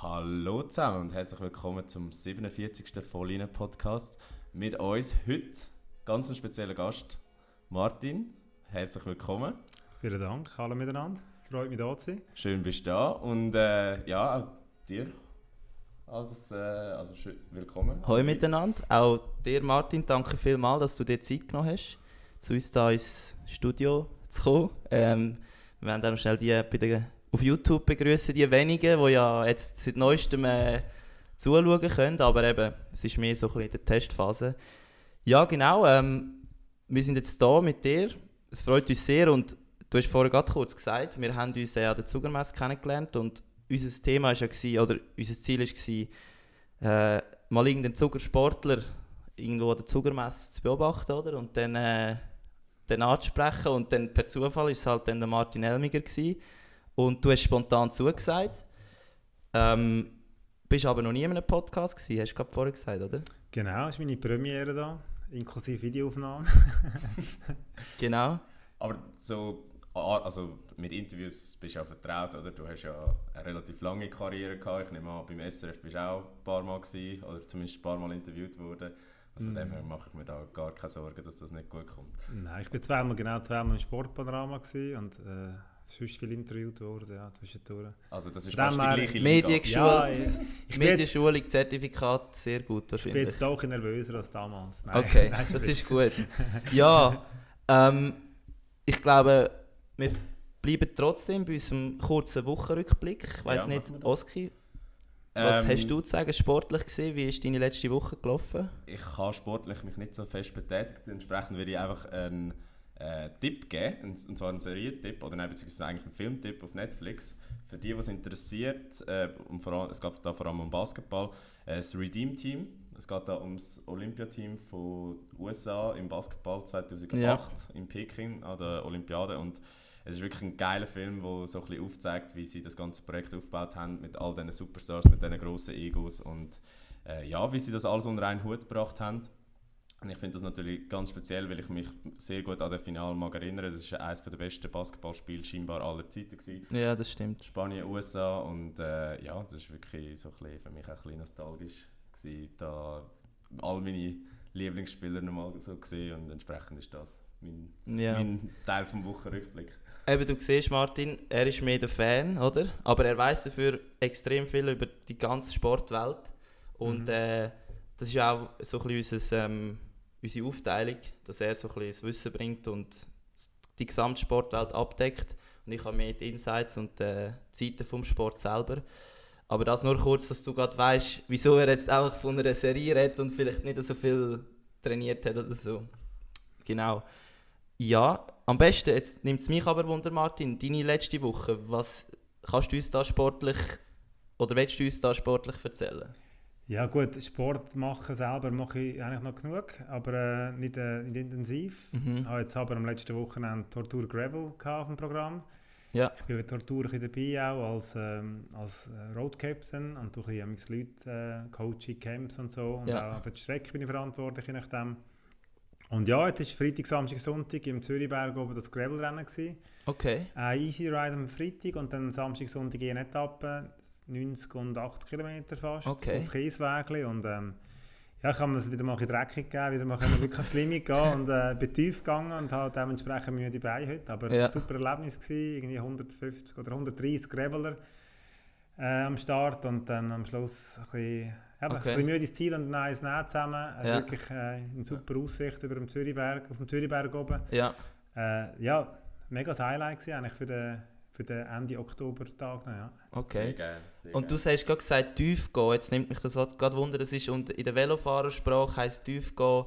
Hallo zusammen und herzlich willkommen zum 47. Volline-Podcast. Mit uns heute ganz ein spezieller Gast, Martin. Herzlich willkommen. Vielen Dank, hallo miteinander. Freut mich, da zu sein. Schön bist du da und auch dir. Schön, willkommen. Hallo miteinander. Auch dir, Martin, danke vielmals, dass du dir Zeit genommen hast, zu uns hier ins Studio zu kommen. Wir werden dann noch schnell die auf YouTube begrüßen, die wenigen, die ja jetzt seit Neuestem zuschauen können, aber eben, es ist mehr so ein bisschen in der Testphase. Ja, genau, wir sind jetzt hier mit dir, es freut uns sehr und du hast vorher gerade kurz gesagt, wir haben uns an der Zugermesse kennengelernt und unser Thema war ja, oder unser Ziel war, mal irgendeinen Zugersportler irgendwo an der Zugermesse zu beobachten, oder? Und dann anzusprechen und dann per Zufall war es halt dann der Martin Elmiger gewesen. Und du hast spontan zugesagt. Bist aber noch nie in einem Podcast gewesen, hast du gerade vorher gesagt, oder? Genau, das ist meine Premiere da, inklusive Videoaufnahme. Genau. Aber so, also mit Interviews bist du ja vertraut, oder? Du hast ja eine relativ lange Karriere gehabt. Ich nehme an, beim SRF bist du auch ein paar Mal gewesen, oder zumindest ein paar Mal interviewt worden. Also von dem her mache ich mir da gar keine Sorgen, dass das nicht gut kommt. Nein, ich bin zweimal im Sportpanorama gewesen und sonst viel interviewt worden, ja, zwischendurch. Also das ist fast die gleiche Liga. Medienschulung, Zertifikat, sehr gut wahrscheinlich. Ich bin jetzt doch nervöser als damals. Nein, okay, nein, das ist gut. Ja, ich glaube, wir bleiben trotzdem bei unserem kurzen Wochenrückblick. Ich weiss nicht, Oski, was hast du zu sagen, sportlich gesehen? Wie ist deine letzte Woche gelaufen? Ich habe sportlich mich nicht so fest betätigt. Entsprechend würde ich einfach einen Tipp geben, und zwar einen Serientipp oder beziehungsweise eigentlich einen Filmtipp auf Netflix. Für die, was interessiert, es geht da vor allem um Basketball, das Redeem Team. Es geht da ums Olympiateam von USA im Basketball 2008 in Peking an der Olympiade. Und es ist wirklich ein geiler Film, der so ein bisschen aufzeigt, wie sie das ganze Projekt aufgebaut haben mit all diesen Superstars, mit diesen grossen Egos und wie sie das alles unter einen Hut gebracht haben. Und ich finde das natürlich ganz speziell, weil ich mich sehr gut an das Finale mag erinnern. Das war eines der besten Basketballspiele scheinbar aller Zeiten gewesen. Ja, das stimmt. Spanien, USA und das war wirklich so ein bisschen, für mich auch ein bisschen nostalgisch gewesen, da all meine Lieblingsspieler nochmal so gesehen und entsprechend ist das mein Teil vom Wochenrückblick. Eben, du siehst, Martin, er ist mehr der Fan, oder? Aber er weiss dafür extrem viel über die ganze Sportwelt und das ist ja auch so ein bisschen unsere Aufteilung, dass er so ein bisschen das Wissen bringt und die gesamte Sportwelt abdeckt. Und ich habe mehr die Insights und die Zeiten vom Sport selber. Aber das nur kurz, dass du gerade weißt, wieso er jetzt auch von einer Serie redet und vielleicht nicht so viel trainiert hat oder so. Genau. Ja, am besten, jetzt nimmt es mich aber Wunder, Martin, deine letzte Woche. Was kannst du uns da sportlich, oder willst du uns da sportlich erzählen? Ja gut, Sport machen selber mache ich eigentlich noch genug, aber nicht intensiv. Ich habe jetzt aber am letzten Wochenende Tortur Gravel auf dem Programm. Ja. Ich bin bei Tortur dabei, auch als Road Captain und durch Leute Coaching, Camps und so. Und auch für die Strecke bin ich verantwortlich, je nachdem. Und ja, jetzt war Freitag, Samstag, Sonntag im Zürichberg oben das Gravel-Rennen. Okay. Easy Ride am Freitag und dann Samstag, Sonntag eine Etappe. 90 und 80 Kilometer fast, auf Kieswägli und ich habe mir das wieder mal in Dreckig gegeben, wieder mal wirklich ans Limit gehen und bin tief gegangen und habe dementsprechend müde Beine heute, aber ein super Erlebnis gewesen, irgendwie 150 oder 130 Graveler am Start und dann am Schluss ein bisschen müdes Ziel und dann eins näher zusammen, es ist wirklich eine super Aussicht über dem Zürichberg, auf dem Zürichberg oben. Ja. Mega Highlight gewesen eigentlich für den Ende Oktober-Tag. Ja. Okay. Sehr geil, und du hast gerade gesagt, tief gehen. Jetzt nimmt mich das gerade Wunder, das ist, und in der Velofahrersprache heisst tief gehen,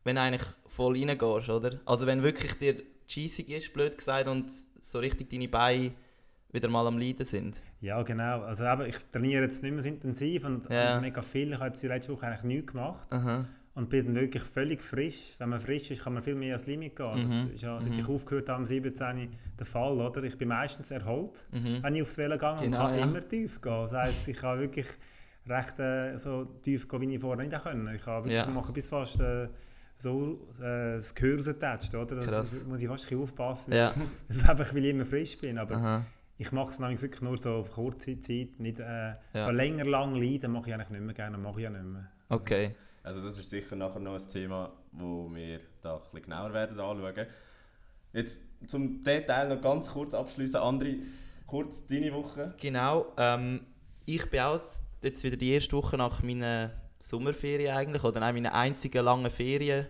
wenn du eigentlich voll reingehst, oder? Also wenn wirklich dir cheesig ist, blöd gesagt, und so richtig deine Beine wieder mal am Leiden sind. Ja, genau. Also ich trainiere jetzt nicht mehr so intensiv und mega viel. Ich habe jetzt die letzte Woche eigentlich nichts gemacht. Und bin dann wirklich völlig frisch. Wenn man frisch ist, kann man viel mehr ans Limit gehen. Das ist ja, seit ich aufgehört habe, am 17. der Fall. Oder? Ich bin meistens erholt, wenn ich aufs Velo gehe und kann immer tief gehen. Das heisst, ich kann wirklich recht so tief gehen, wie ich vorher nicht konnte. Ich kann wirklich machen bis fast das Gehör raustatscht. Da muss ich fast ein bisschen aufpassen, weil ich immer frisch bin. Aber ich mache es nämlich wirklich nur so auf kurze Zeit, nicht so länger lang leiden mache ich eigentlich nicht mehr gerne, mache ich ja nicht mehr. Okay. Also das ist sicher nachher noch ein Thema, wo wir da ein bisschen genauer werden anschauen. Jetzt zum Detail noch ganz kurz abschließen. André, kurz deine Woche. Genau. Ich bin auch jetzt wieder die erste Woche nach meiner Sommerferien eigentlich, oder nein, meine einzigen langen Ferien,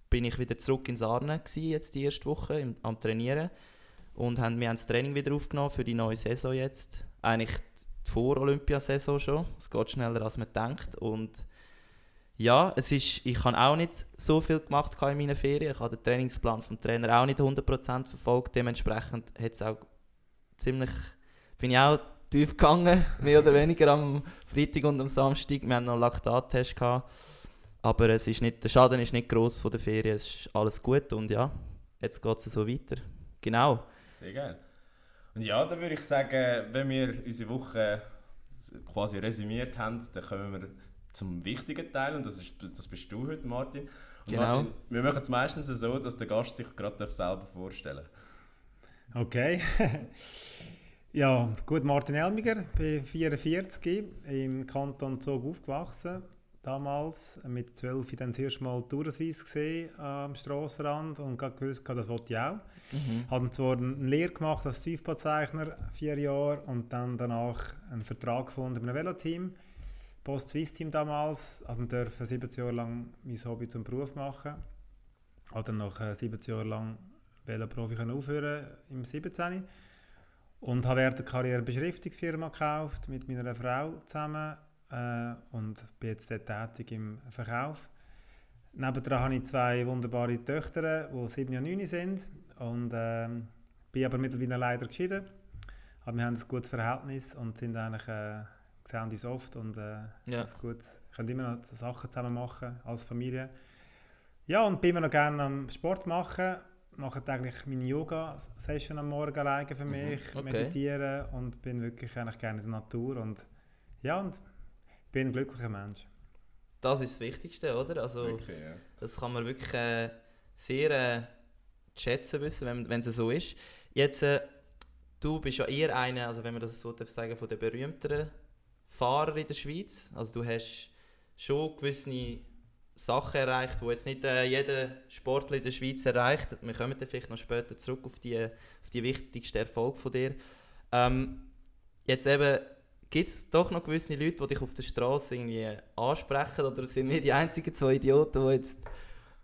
bin ich wieder zurück in Sarne gewesen, jetzt die erste Woche am Trainieren. Und wir haben das Training wieder aufgenommen für die neue Saison jetzt. Eigentlich die Vor-Olympiasaison schon. Es geht schneller, als man denkt. Und ja, ich habe auch nicht so viel gemacht in meinen Ferien. Ich habe den Trainingsplan vom Trainer auch nicht 100% verfolgt. Dementsprechend bin ich auch tief gegangen, mehr oder weniger am Freitag und am Samstag. Wir hatten noch einen Laktattest gehabt. Aber der Schaden ist nicht gross von der Ferien. Es ist alles gut und ja, jetzt geht es so weiter. Genau. Sehr geil. Und ja, dann würde ich sagen, wenn wir unsere Woche quasi resümiert haben, dann kommen wir zum wichtigen Teil und das bist du heute, Martin. Und genau. Martin, wir machen es meistens so, dass der Gast sich gerade selber vorstellen darf. Okay. Ja, gut, Martin Elmiger, bin 44, im Kanton Zug aufgewachsen. Damals mit 12 dann das erste Mal Tourensuisse gesehen am Strassenrand und gewusst, das wollte ich auch. Habe zwar eine Lehre gemacht als Tiefbauzeichner, 4 Jahre, und dann danach einen Vertrag gefunden mit einem Veloteam. Post-Swiss-Team damals, also wir dürfen 17 Jahre lang mein Hobby zum Beruf machen. Habe dann nach 17 Jahren lang Veloprofi aufhören im 17. Und habe während der Karriere eine Beschriftungsfirma gekauft mit meiner Frau zusammen und bin jetzt dort tätig im Verkauf. Nebendran habe ich 2 wunderbare Töchter, die 7 und 9 sind, und bin aber mittlerweile leider geschieden. Aber wir haben ein gutes Verhältnis und sind eigentlich sehen uns oft und gut, können immer noch Sachen zusammen machen als Familie. Ja, und bin immer noch gerne am Sport machen. Mache eigentlich meine Yoga-Session am Morgen alleine für mich, meditieren und bin wirklich eigentlich gerne in der Natur und bin ein glücklicher Mensch. Das ist das Wichtigste, oder? Also, wirklich, ja. Das kann man wirklich sehr schätzen wissen, wenn es so ist. Jetzt, du bist ja eher einer, also wenn man das so sagen, von den berühmteren Fahrer in der Schweiz. Also du hast schon gewisse Sachen erreicht, die jetzt nicht jeder Sportler in der Schweiz erreicht. Wir kommen dann vielleicht noch später zurück auf die wichtigsten Erfolge von dir. Jetzt eben, gibt es doch noch gewisse Leute, die dich auf der Straße irgendwie ansprechen, oder sind wir die einzigen 2 Idioten, die jetzt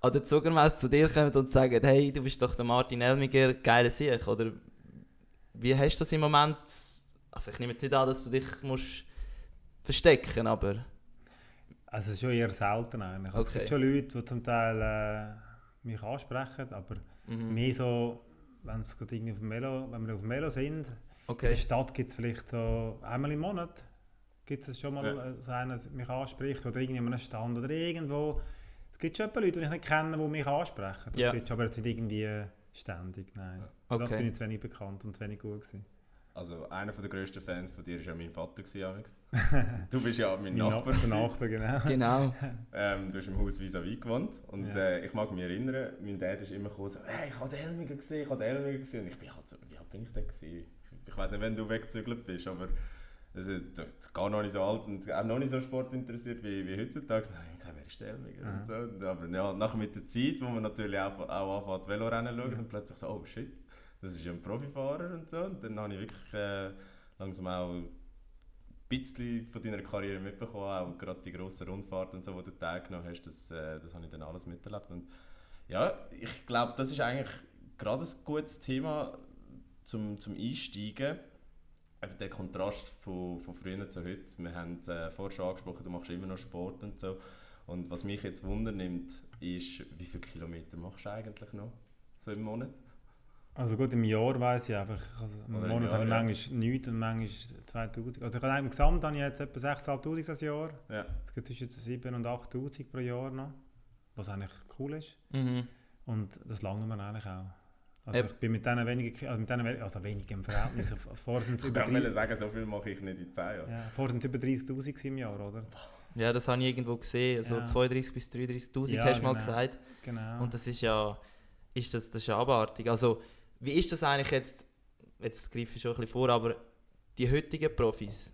an der Zuckermesse zu dir kommen und sagen, hey, du bist doch der Martin Elmiger, geiler Sieg? Oder wie hast du das im Moment? Also ich nehme jetzt nicht an, dass du dich musst verstecken, aber... Also schon eher selten eigentlich. Also es gibt schon Leute, die zum Teil mich ansprechen, aber mehr so, wenn wir auf dem Velo sind. In der Stadt gibt es vielleicht so einmal im Monat gibt es schon mal einer, der mich anspricht, oder irgendwie an einem Stand oder irgendwo. Es gibt schon Leute, die ich nicht kenne, die mich ansprechen. Das gibt es aber jetzt nicht irgendwie ständig, nein. Das bin ich zu wenig bekannt und zu wenig gut gewesen. Also einer der grössten Fans von dir war ja mein Vater. Du bist ja mein Nachbar. Nachbar, genau. Du hast im Haus vis-à-vis gewohnt. Und ich mag mich erinnern, mein Dad ist immer gekommen, so, hey, ich habe den Elmiger gesehen. Und ich bin halt so, wie alt bin ich denn gewesen? Ich weiss nicht, wenn du weggezügelt bist, aber du bist gar noch nicht so alt und auch noch nicht so sportinteressiert wie heutzutage. Dann habe ich gesagt, wer ist der Elmiger? Und so. Aber ja, nachher mit der Zeit, wo man natürlich auch anfängt, Velorennen zu schauen, und plötzlich so, oh shit, das ist ja ein Profifahrer und so. Und dann habe ich wirklich langsam auch ein bisschen von deiner Karriere mitbekommen, auch gerade die grossen Rundfahrten und so, wo du teilgenommen hast, das habe ich dann alles miterlebt. Und ja, ich glaube, das ist eigentlich gerade ein gutes Thema zum Einsteigen. Eben der Kontrast von früher zu heute. Wir haben vorher schon angesprochen, du machst immer noch Sport und so. Und was mich jetzt wundernimmt, ist, wie viele Kilometer machst du eigentlich noch so im Monat? Also gut, im Jahr weiss ich einfach, also im Monat habe ich manchmal nichts und manchmal 2000. Also im Gesamt habe ich jetzt etwa 6'500 das Jahr. Ja. Es gibt zwischen 7'000 und 8'000 pro Jahr noch, was eigentlich cool ist. Und das lange mir eigentlich auch. Also ich bin mit denen wenig im Verhältnis. Vorher sind es über ich kann sagen, so viel mache ich nicht in 10 Jahren. Ja, vorher sind es über 30'000 im Jahr, oder? Ja, das habe ich irgendwo gesehen. So 32'000 bis 33'000 hast du mal gesagt. Genau. Und das ist ja abartig. Also, wie ist das eigentlich jetzt, jetzt greife ich schon ein bisschen vor, aber die heutigen Profis,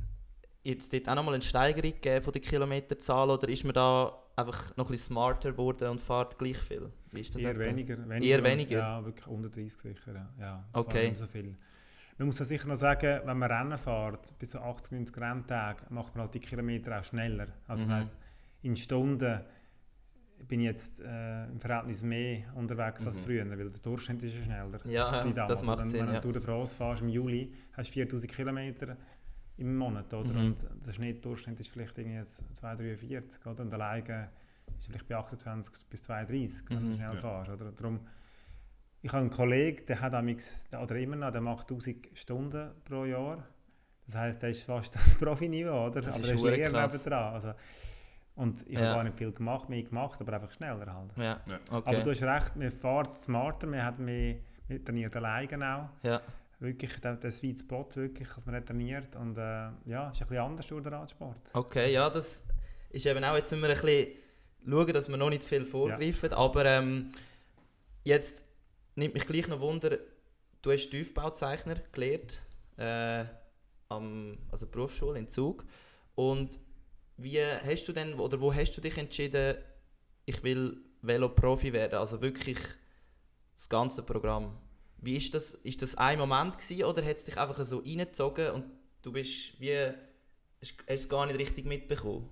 jetzt dort auch nochmal eine Steigerung gegeben von der Kilometerzahl oder ist man da einfach noch ein bisschen smarter geworden und fährt gleich viel? Wie ist das Eher weniger. Eher weniger? Ja, wirklich unter 30 sicher. Ja, okay. Nicht so viel. Man muss ja sicher noch sagen, wenn man Rennen fährt, bis zu 80, 90 Renntagen, macht man halt die Kilometer auch schneller. Also das heisst, in Stunden bin ich jetzt im Verhältnis mehr unterwegs als früher, weil der Durchschnitt ist ja schneller. Ja, das macht Sinn. Wenn du Tour de France fährst im Juli, hast du 4000 Kilometer im Monat, oder? Und der Schnittdurchschnitt ist vielleicht jetzt 2,43, oder? Und alleine ist vielleicht bei 28 bis 32, wenn du schnell fährst, oder? Darum, ich habe einen Kollegen, der hat oder immer noch, der macht 1000 Stunden pro Jahr. Das heisst, der ist fast das Profiniveau, oder? Das aber ist er ist Lehrer nebendran. Also, und ich habe gar nicht viel mehr gemacht, aber einfach schneller halt. Ja. Okay. Aber du hast recht, man fährt smarter, man hat mehr trainiert alleine auch. Ja. Wirklich der Sweet Spot, wirklich, dass man nicht trainiert. Und ist ein bisschen anders durch den Radsport. Okay, ja, das ist eben auch, jetzt müssen wir ein bisschen schauen, dass wir noch nicht zu viel vorgreifen. Ja. Aber jetzt nimmt mich gleich noch Wunder, du hast Tiefbauzeichner gelernt, also Berufsschule in Zug. Und wie hast du denn, oder wo hast du dich entschieden, ich will Velo-Profi werden, also wirklich das ganze Programm? Wie ist das? Ist das ein Moment gewesen, oder hat es dich einfach so reingezogen und du bist hast es gar nicht richtig mitbekommen?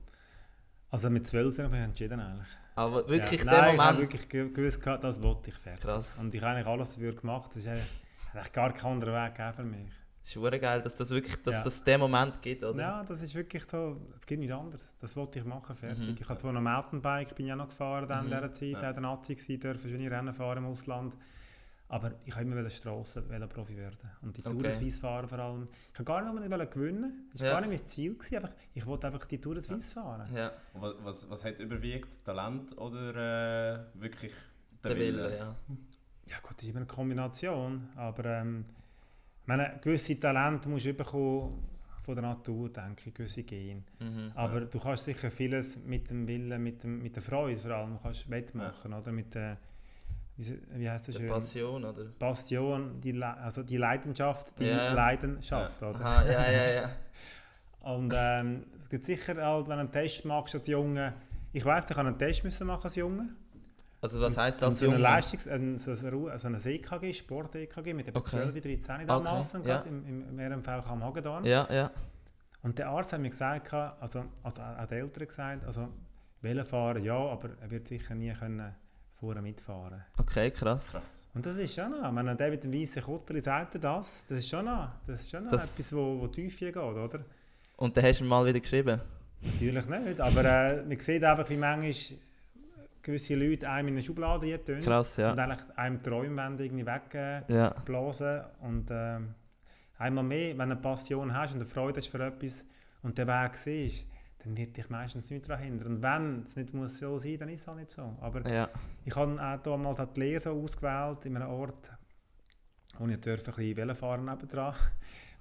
Also mit 12 Jahren habe ich entschieden eigentlich. Aber wirklich der Moment? Ich habe wirklich gewusst, das wollte ich fertig. Krass. Und ich habe eigentlich alles dafür gemacht. Es ist eigentlich gar kein anderer Weg für mich. Es ist wirklich geil, dass das wirklich dass den Moment gibt, oder? Ja, das ist wirklich so, es gibt nichts anderes. Das wollte ich machen, fertig. Ich habe zwar noch Mountainbike, bin ja noch gefahren in dieser Zeit, auch der Nazi gewesen, durfte schöne Rennen fahren im Ausland. Aber ich wollte immer Strassen-Profi werden. Und die Tour de Suisse fahren vor allem. Ich wollte gar nicht gewinnen. Das war gar nicht mein Ziel. Ich wollte einfach die Tour de Suisse fahren. Ja. Was hat überwiegt? Talent oder wirklich der Wille? Ja gut, das ist immer eine Kombination. Aber gewisse Talente musst du bekommen von der Natur, denke ich, gewisse Gene. Aber du kannst sicher vieles mit dem Willen, mit der Freude vor allem, kannst wettmachen, oder? Mit der wie heißt das schön? Passion, oder? Passion, die Leidenschaft, Leidenschaft, oder? Aha, ja. Und es gibt sicher halt, wenn du einen Test machst als Junge, ich weiss, ich habe einen Test machen als Junge. Also was heisst als Junge? So ein EKG, Sport-EKG mit etwa 12, 13 damals, im RMV am Hagedorn. Ja. Und der Arzt hat mir gesagt, also auch die Eltern gesagt, also Velofahren ja, aber er wird sicher nie können vorher mitfahren. Okay, krass. Und das ist schon noch, wenn der mit dem weißen Kutter sagt, das ist schon noch etwas, wo tief geht, oder? Und dann hast du mal wieder geschrieben? Natürlich nicht, aber man sieht einfach, wie manchmal gewisse Leute einem in eine Schublade tun. Krass, ja. Und eigentlich einem Träumwände irgendwie wegblasen. Und einmal mehr, wenn du eine Passion hast und eine Freude hast für etwas und der Weg siehst, dann wird dich meistens nicht daran hindern. Und wenn es nicht muss so sein, dann ist es auch nicht so. Aber ich habe auch damals die Lehre so ausgewählt, in einem Ort, wo ich ein bisschen Velofahren nebendran,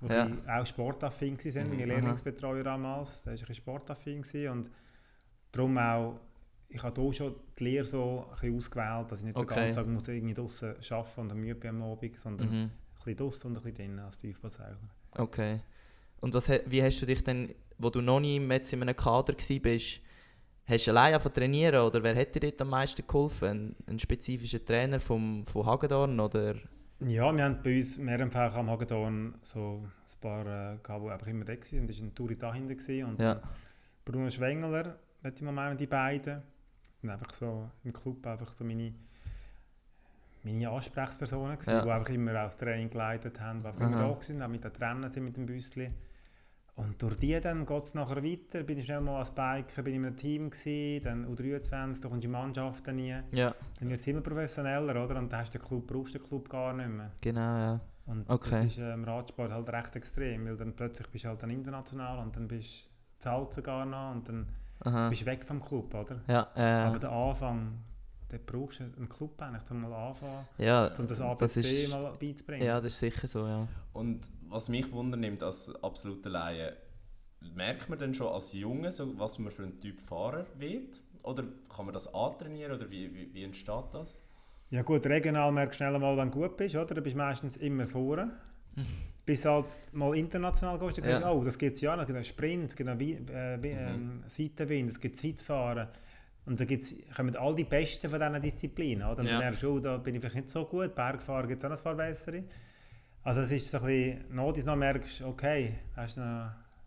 wo ich auch sportaffin war, meine Lehrlingsbetreuer damals, der war ein bisschen sportaffin und darum auch, ich habe hier schon die Lehre so ein bisschen ausgewählt, dass ich nicht den ganzen Tag muss irgendwie draussen arbeiten und müde bin am Abend, sondern ein bisschen draussen und ein bisschen drinnen als Tiefbauzeichner. Okay. Und wie hast du dich denn, wo du noch nie jetzt in einem Kader warst, hast du alleine trainieren oder wer hat dir dort am meisten geholfen? Ein spezifischer Trainer von Hagedorn oder? Ja, wir haben bei uns im RMV am Hagedorn so ein paar die einfach immer da waren. Und das war ein Touri dahinter. Und Bruno Schwengler, möchte ich mal meinen, die beiden. Das sind einfach so im Club einfach so meine Ansprechpersonen gewesen, die einfach immer auch das Training geleitet haben, die einfach immer da waren, auch mit den Trainern sind mit dem Büsschen. Und durch die dann geht es nachher weiter. Bin ich schnell mal als Biker, bin ich in einem Team gewesen, dann U23, da kommst du in Mannschaften nie. Ja. Dann wird es immer professioneller, oder? Und dann brauchst du den Club gar nicht mehr. Genau, ja. Und das ist im Radsport halt recht extrem, weil dann plötzlich bist du halt dann international und dann bist du zahlt sogar noch und dann bist du weg vom Club, oder? Aber der Anfang, da brauchst du einen Club eigentlich, um mal anfangen, um das ABC mal beizubringen. Ja, das ist sicher so, ja. Und was mich wundernimmt als absoluter Laie, merkt man denn schon als Junge, so, was man für ein Typ Fahrer wird? Oder kann man das antrainieren oder wie entsteht das? Ja gut, regional merkst du schnell mal, wenn du gut bist, oder? Du bist meistens immer vorne. bis halt mal international gehst, dann siehst du, oh, das gibt es ja noch, es gibt Sprint, es gibt Seitenwind, es gibt Zeitfahren. Und dann kommen all die Besten von diesen Disziplinen. Oder? Und dann merkst du, da bin ich vielleicht nicht so gut, Bergfahren gibt es auch noch ein paar bessere. Also es ist so ein bisschen, noch merkst du, okay,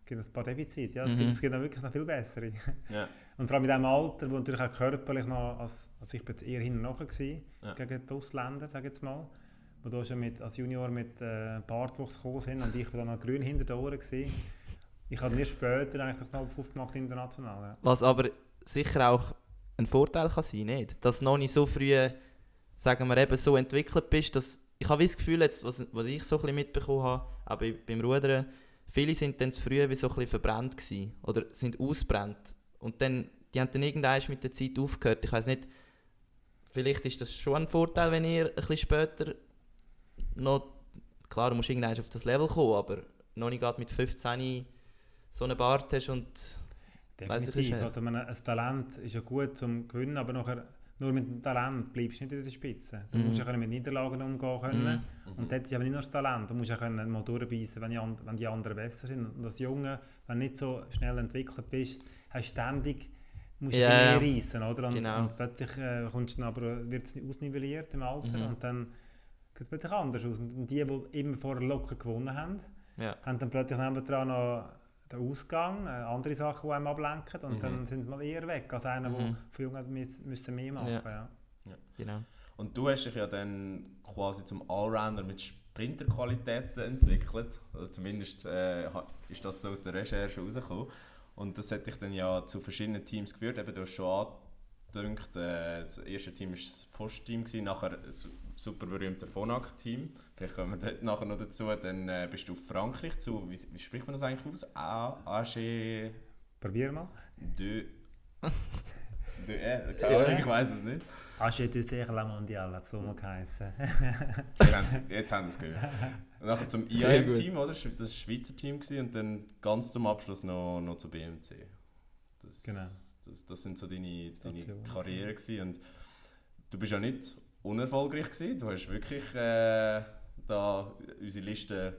gibt ein paar Defizite, ja, es gibt noch wirklich noch viel bessere. Ja. Und vor allem in diesem Alter, wo natürlich auch körperlich noch, also ich bin eher hinten nachher gegen die Ausländer, sage ich jetzt mal, wo da schon als Junior mit Bartwuchs gekommen sind und ich war dann noch grün hinter den Ohren gewesen. Ich habe mir später eigentlich den Knopf aufgemacht international. Ja. Was aber sicher auch ein Vorteil kann sein, nicht? Dass du noch nicht so früh, sagen wir eben, so entwickelt bist, dass ich habe das Gefühl, jetzt, was ich so ein bisschen mitbekommen habe, auch beim Rudern, viele sind dann zu früh wie so ein bisschen verbrannt gewesen, oder sind ausgebrannt. Und dann, die haben dann irgendwann mit der Zeit aufgehört. Ich weiss nicht, vielleicht ist das schon ein Vorteil, wenn ihr ein bisschen später noch, klar, du musst irgendwann auf das Level kommen, aber noch nicht gerade mit 15 so einen Bart hast und... Definitiv, also ein Talent ist ja gut zum Gewinnen, aber nachher nur mit dem Talent bleibst du nicht in der Spitze. Du musst ja mit Niederlagen umgehen können. Und dort ist aber nicht nur das Talent, du musst ja mal durchbeissen, wenn die anderen besser sind. Und als Junge, wenn du nicht so schnell entwickelt bist, hast du ständig musst du mehr reissen, oder? Und plötzlich wird es ausnivelliert im Alter und dann sieht es plötzlich anders aus. Und die immer vorher locker gewonnen haben, haben dann plötzlich nebendran noch den Ausgang, andere Sachen, die einem ablenken und dann sind sie mal eher weg, als einer, der von Jungen müssen mehr machen müssen. Ja. Genau. Und du hast dich ja dann quasi zum Allrounder mit Sprinterqualitäten entwickelt, also zumindest ist das so aus der Recherche rausgekommen. Und das hat dich dann ja zu verschiedenen Teams geführt, eben du hast schon angedeutet, das erste Team war das Post-Team, nachher das super berühmte Phonak-Team. Vielleicht kommen wir dort nachher noch dazu. Dann bist du auf Frankreich zu, wie spricht man das eigentlich aus? AG... Probier mal. Ich weiss es nicht. AG du Serre La Mondiale hat es so mal geheißen. Jetzt haben sie es gehört. Und nachher zum IAM-Team, oder? Das war das Schweizer Team und dann ganz zum Abschluss noch zu BMC. Das sind so deine Karriere gewesen. Und du bist ja nicht unerfolgreich gewesen. Du hast wirklich da unsere Liste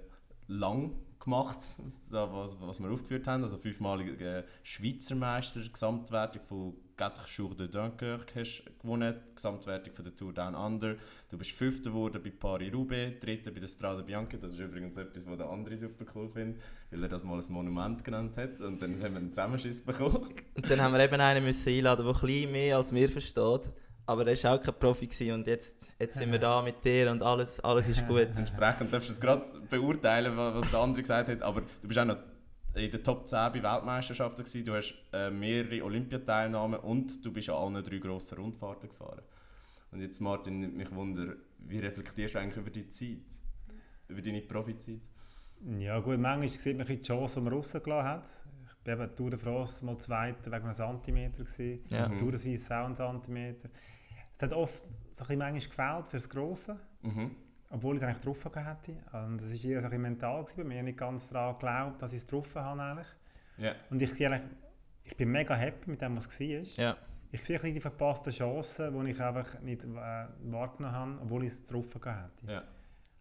lang gemacht, da, was wir aufgeführt haben. Also 5-malige Schweizer Meister, Gesamtwertung von Quatre Jours de Dunkerque hast gewonnen, Gesamtwertung von der Tour Down Under. Du bist 5. geworden bei Paris-Roubaix, 3. bei der Strade Bianca. Das ist übrigens etwas, was der andere super cool findet, weil er das mal ein Monument genannt hat. Und dann haben wir einen Zusammenschiss bekommen. Und dann haben wir eben einen einladen, der ein bisschen mehr als mir versteht. Aber er war auch kein Profi gewesen und jetzt sind wir da mit dir und alles ist gut. Entsprechend darfst du es gerade beurteilen, was der andere gesagt hat. Aber du bist auch noch in der Top 10 bei Weltmeisterschaften gewesen. Du hast mehrere Olympiateilnahmen und du bist an allen 3 grossen Rundfahrten gefahren. Und jetzt, Martin, nimmt mich Wunder, wie reflektierst du eigentlich über die Zeit? Über deine Profizeit? Ja gut, manchmal sieht man die Chance, die man rausgelassen hat. Ich war eben Tour de France mal Zweiter wegen einem Zentimeter. Tour de Suisse auch einen Zentimeter. Es hat oft so ein manchmal gefehlt für das Grosse, obwohl ich es eigentlich drauf hätte. Und das war eher so ein mental bei mir. Ich habe nicht ganz daran geglaubt, dass ich es drauf habe. Eigentlich. Yeah. Und ich bin mega happy mit dem, was es war. Yeah. Ich sehe die verpassten Chancen, die ich einfach nicht wahrgenommen habe, obwohl ich es drauf hätte. Yeah.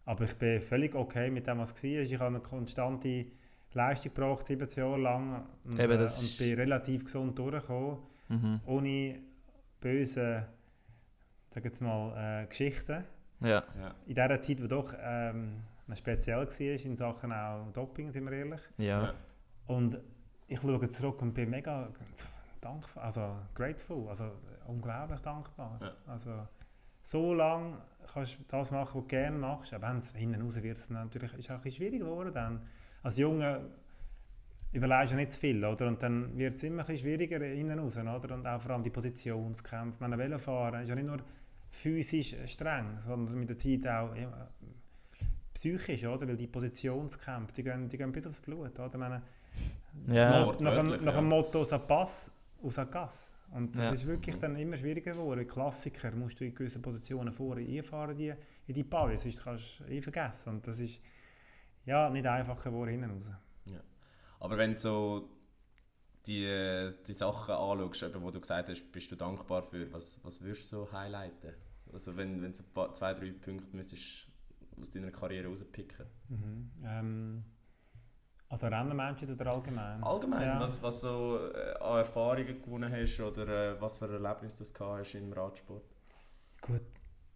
Aber ich bin völlig okay mit dem, was es war. Ich habe eine konstante Leistung gebracht, 17 Jahre lang und bin relativ gesund durchgekommen, ohne böse, sag jetzt mal, Geschichten. Ja. In dieser Zeit, die doch speziell war, in Sachen auch Doping, sind wir ehrlich. Ja. Und ich schaue zurück und bin mega dankbar, also grateful, also unglaublich dankbar. Ja. Also so lange kannst du das machen, was du gerne machst, aber wenn es hinten raus wird, ist auch ein bisschen schwierig geworden dann. Als Junge überlegst du nicht zu viel, oder? Und dann wird es immer ein bisschen schwieriger hinten raus, oder? Und auch vor allem die Positionskämpfe. Wenn Velofahren ist ja nicht nur physisch streng, sondern mit der Zeit auch psychisch, oder? Weil die Positionskämpfe, die gehen bis aufs Blut, oder? Nach dem Motto «Ça passe» aus der Gas. Und das ist wirklich dann immer schwieriger geworden. Klassiker musst du in gewissen Positionen vorher einfahren, die in die Pavis, das kannst du vergessen. Und das ist nicht einfacher geworden hinten raus. Ja. Aber wenn du so die Sachen anschaust, wo du gesagt hast, bist du dankbar für, was würdest du so highlighten? Also wenn du so 2-3 Punkte müsstest aus deiner Karriere rauspicken? Also Rennenmenschen oder allgemein? Allgemein, ja. was so an Erfahrungen gewonnen hast oder was für Erlebnisse du hast im Radsport? Gut,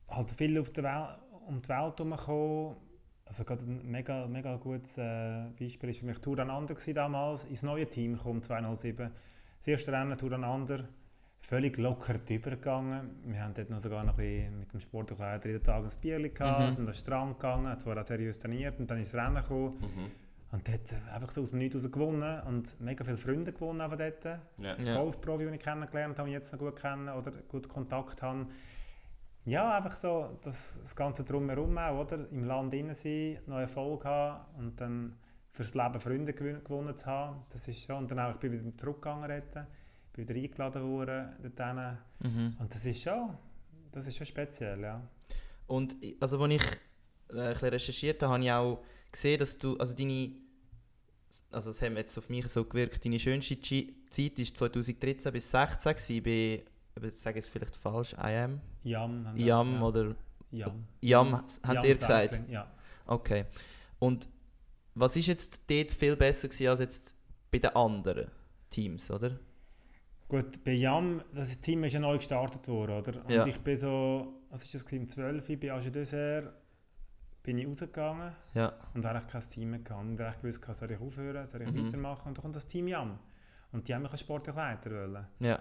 halt viel um die Welt herumgekommen. Also gerade ein mega gutes Beispiel war für mich Tour Anander damals, ins neue Team gekommen, 2007. Das erste Rennen Tour Anander, völlig locker übergegangen. Wir haben dort noch sogar noch ein bisschen mit dem Sportkleider jeden Tag ein Bierchen gehabt, sind an den Strand gegangen, zwar auch seriös trainiert und dann ins Rennen gekommen. Und dort einfach so aus dem Nichts raus gewonnen und mega viele Freunde gewonnen aber dort. Golfprofi, den ich kennengelernt habe, jetzt noch gut kennen oder gut Kontakt habe. Ja, einfach so das Ganze drumherum auch, oder? Im Land innen sein, noch Erfolg haben und dann fürs Leben Freunde gewonnen zu haben. Das ist schon. Und dann auch, ich bin wieder zurückgegangen dort, bin wieder eingeladen worden dorthin. Und das ist schon speziell, ja. Und also, als ich ein bisschen recherchiert habe, habe ich auch gesehen, dass du, also es hat jetzt auf mich so gewirkt, deine schönste Zeit war 2013 bis 2016 bei, ich sage jetzt vielleicht falsch, Yam oder Yam, habt ihr gesagt? Cycling, ja. Okay. Und was ist jetzt dort viel besser gewesen als jetzt bei den anderen Teams, oder? Gut, bei Yam, das Team ist ja neu gestartet worden, oder? Und ich bin so, was ist das, im 12. bei Age Dessert bin ich rausgegangen und habe eigentlich kein Team mehr gehabt. Und ich wusste, soll ich aufhören, soll ich weitermachen? Und dann kommt das Team Yam. Und die haben mich als sportlicher Leiter wollen. Ja.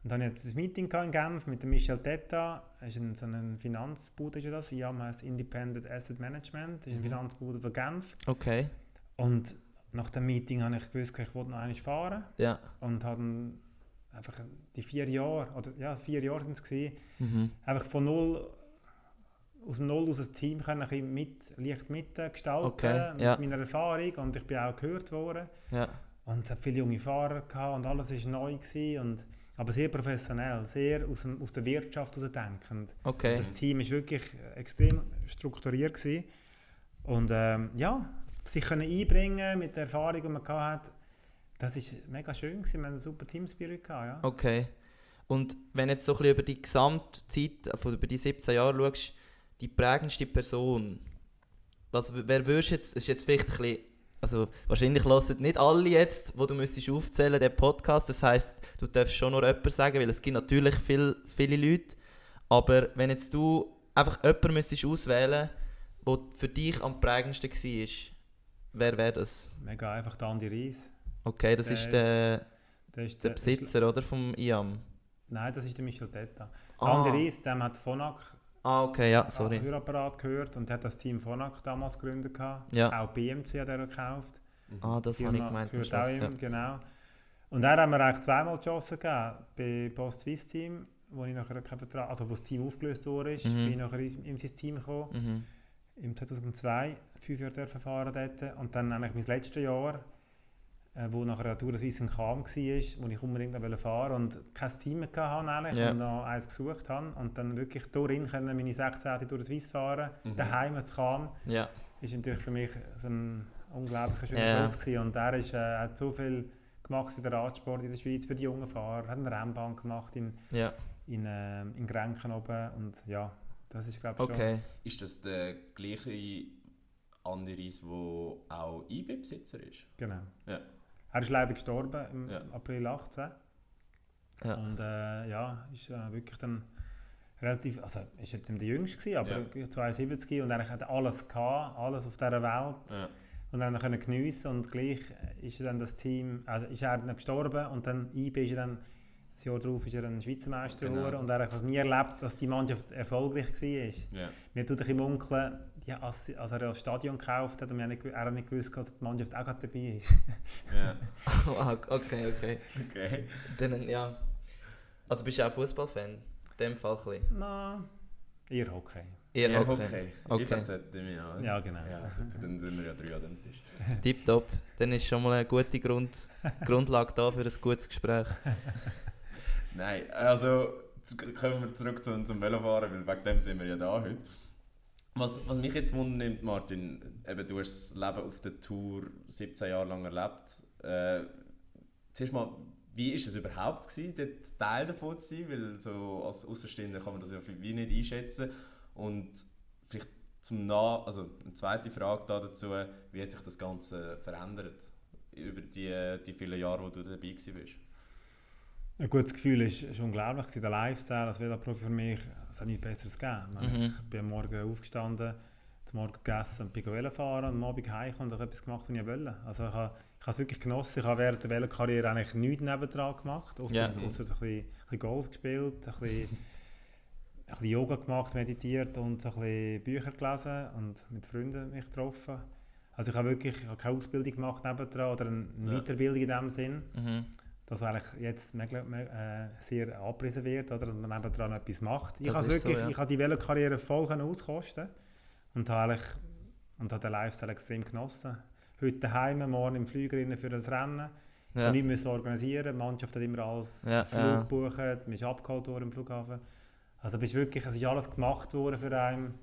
Und dann hatte ich ein Meeting in Genf mit dem Michel Teta. Er ist so ein Finanzbude, ist das. Yam heisst Independent Asset Management. Das ist ein Finanzbude von Genf. Okay. Und nach dem Meeting habe ich gewusst, ich wollte noch einmal fahren. Ja. Und habe einfach die 4 Jahre, oder ja, 4 Jahre sind es gewesen, einfach von aus dem Null aus ein Team können leicht mitgestalten mit meiner Erfahrung, und ich bin auch gehört worden. Ja. Und es hat viele junge Fahrer gehabt und alles war neu gewesen, aber sehr professionell, sehr aus der Wirtschaft heraus denkend. Okay. Also das Team war wirklich extrem strukturiert gewesen. Und sich können einbringen mit der Erfahrung, die man hatte, das war mega schön gewesen. Wir hatten einen super Teamspirit gehabt, ja. Okay. Und wenn du jetzt so ein bisschen über die Gesamtzeit, über die 17 Jahre schaust, die prägendste Person, wer würdest du jetzt, ist jetzt vielleicht ein bisschen, also wahrscheinlich hören nicht alle jetzt, wo du müsstest aufzählen, den Podcast, das heisst, du darfst schon nur jemanden sagen, weil es gibt natürlich viele Leute, aber wenn jetzt du einfach jemanden müsstest auswählen, der für dich am prägendsten war, wer wäre das? Mega einfach, der Andi Reis. Okay, das ist der Besitzer, oder, vom IAM? Nein, das ist der Michel Teta. Der Andi Reis, der hat Phonak okay, ja, sorry. Hörapparat gehört und hat das Team Phonak damals gegründet. Ja. Auch BMC hat er gekauft. Das habe ich gemeint. Gehört auch ihm, genau. Und er haben wir eigentlich zweimal die Chance gegeben. Bei Post Swiss Team, wo ich nachher keinen Vertrag, also wo das Team aufgelöst wurde, bin ich nachher in sein Team gekommen. Im 2002, 5 Jahre fahren dort. Und dann eigentlich mein letztes Jahr, wo nachher eine Tour de Suisse in Cham war, wo ich unbedingt noch fahren wollte und kein Team mehr hatte und noch eins gesucht habe. Und dann wirklich darin können meine 16. Tour de Suisse fahren, daheim zu Cham. Ja. Ist natürlich für mich ein unglaublicher schöner Schluss gewesen. Und er hat so viel gemacht für den Radsport in der Schweiz, für die jungen Fahrer, hat eine Rennbahn gemacht in Grenken oben. Und ja, das ist, glaube ich, schon. Ist das der gleiche Andi Reis, der auch IB-Besitzer ist? Genau. Ja. Er ist leider gestorben im April 18. Ja. Und ist wirklich dann relativ, also ist jetzt nicht der Jüngste, aber 72 und er hat alles gehabt, alles auf dieser Welt. Ja. Und dann können geniessen und gleich ist dann das Team, also ist er dann gestorben und dann IB ist er dann, das Jahr darauf ist er ein Schweizer Meister geworden und er hat nie erlebt, dass die Mannschaft erfolgreich war. Ja. Mir tut ein munkeln, als er das Stadion gekauft hat und er hat nicht gewusst, dass die Mannschaft auch gerade dabei ist. Ja. Okay. Dann, ja. Also bist du auch Fußballfan? In dem Fall ein bisschen? Nein, eher Hockey. Eher Hockey. IVZ, ja. Ja, genau. Ja, dann sind wir ja 3 an dem Tisch. Tipptopp. Dann ist schon mal eine gute Grundlage da für ein gutes Gespräch. Nein, also kommen wir zurück zum Velofahren, weil wegen dem sind wir ja da heute. Was mich jetzt wundernimmt, Martin, eben, du hast das Leben auf der Tour 17 Jahre lang erlebt. Zuerst mal, wie war es überhaupt gewesen, dort Teil davon zu sein? Weil so als Außenstehender kann man das ja wie nicht einschätzen. Und vielleicht also eine zweite Frage dazu, wie hat sich das Ganze verändert über die vielen Jahre, wo du dabei warst? Ein gutes Gefühl ist unglaublich. Der Lifestyle als Veloprofi für mich, es hat nichts Besseres gegeben. Ich bin am Morgen aufgestanden, zum Morgen gegessen und bin Velo fahren und am Abend heimgekommen und habe etwas gemacht, was ich wollte. Also ich habe es wirklich genossen. Ich habe während der Velokarriere eigentlich nichts nebendran gemacht, ausser ein bisschen Golf gespielt, ein bisschen Yoga gemacht, meditiert und so ein bisschen Bücher gelesen und mit Freunden mich getroffen. Also ich habe keine Ausbildung gemacht nebendran oder eine Weiterbildung in diesem Sinn. Das eigentlich jetzt sehr angepriesen wird, oder, dass man nebendran etwas macht. Ich habe die Velokarriere voll auskosten und habe den Lifestyle extrem genossen. Heute daheim, morgen im Flieger für das Rennen. Ich musste nichts organisieren, die Mannschaft hat immer alles Flug gebucht, man ist abgeholt worden im Flughafen. Also es ist alles gemacht worden für einen,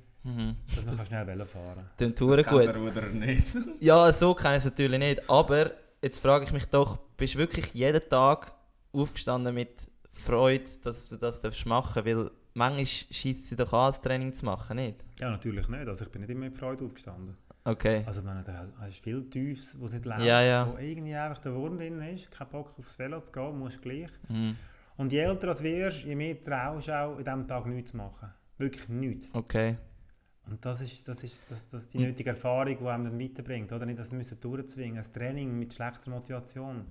dass man schnell Velo fahren kann. Das kennt der Ruderer nicht. Ja, so kann ich es natürlich nicht, aber jetzt frage ich mich doch, bist du wirklich jeden Tag aufgestanden mit Freude, dass du das machen darfst? Weil manchmal scheisst es doch an, das Training zu machen, nicht? Ja, natürlich nicht. Also ich bin nicht immer mit Freude aufgestanden. Okay. Also da hast viel Tiefes, wo es nicht läuft, wo irgendwie einfach der Wurm drin ist, kein Bock aufs Velo zu gehen, musst gleich. Und je älter du wirst, je mehr traust du auch, in diesem Tag nichts zu machen. Wirklich nichts. Okay. Und das ist die nötige Erfahrung, die einem dann weiterbringt. Oder nicht, dass wir durchzwingen. Ein Training mit schlechter Motivation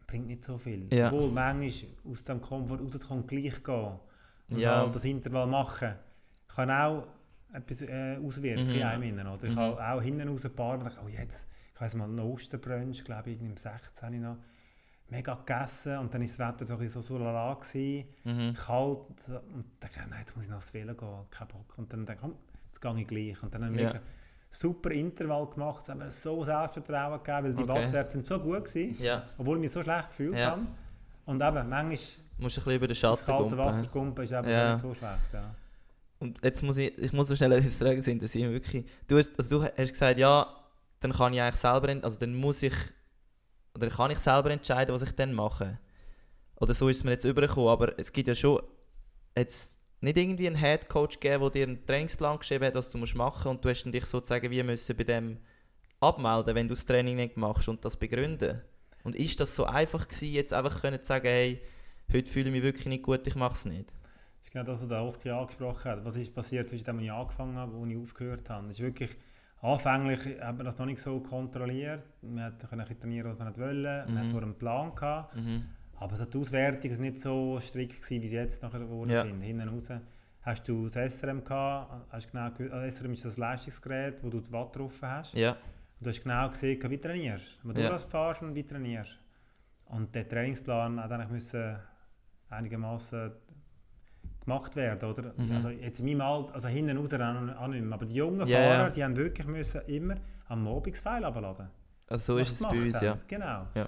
bringt nicht so viel. Ja. Obwohl manchmal aus dem Komfort rauszukommen, gleich gehen und halt das Intervall machen, kann auch etwas auswirken in einem. Oder? Ich habe auch hinten raus ein paar Mal gedacht, ich weiss mal, ein Osterbrunch, glaube ich, im 16. noch, mega gegessen und dann war das Wetter so lala gewesen, kalt und dann dachte ich, nein, jetzt muss ich noch aufs Velo gehen, kein Bock. Und dann dachte ich, jetzt gehe ich gleich. Und dann habe ich mega super Intervall gemacht, es hat mir so Selbstvertrauen gegeben, weil die Wattwerte sind so gut gewesen, obwohl ich mich so schlecht gefühlt habe. Und eben, manchmal musst du ein bisschen über den Schatten das kalte Wasser kumpen ist eben nicht so schlecht. Ja. Und jetzt muss ich muss so schnell etwas fragen, das interessiert mich wirklich. Du hast gesagt, dann kann ich eigentlich selber, also dann muss ich, oder kann ich selber entscheiden, was ich dann mache. Oder so ist es mir jetzt übergekommen, aber es gibt ja schon jetzt nicht irgendwie einen Headcoach gegeben, der dir einen Trainingsplan geschrieben hat, was du machen musst und du hast dich sozusagen wie müssen bei dem abmelden, wenn du das Training nicht machst und das begründen. Und ist das so einfach gewesen, jetzt einfach zu sagen, hey, heute fühle ich mich wirklich nicht gut, ich mache es nicht? Das ist genau das, was der Oskar angesprochen hat. Was ist passiert zwischen dem, als ich angefangen habe und als ich aufgehört habe? Das ist wirklich, anfänglich hat man das noch nicht so kontrolliert. Man konnte trainieren, was man wollte. Man hatte zwar einen Plan gehabt, aber die Auswertung war nicht so strikt gewesen, wie sie jetzt nachher geworden sind. Hinten raus hast du das SRM gehabt. SRM ist das Leistungsgerät, wo du die Watt drauf hast. Ja. Und du hast genau gesehen, wie du trainierst. Wenn du das fährst und wie du trainierst. Und der Trainingsplan hat eigentlich einigermaßen gemacht werden, oder? Also jetzt in meinem Alter, also hinten raus auch nicht mehr. Aber die jungen Fahrer, die haben wirklich immer am Mobigsfeil runterladen. Also so ist es bei uns, ja. Genau. Ja.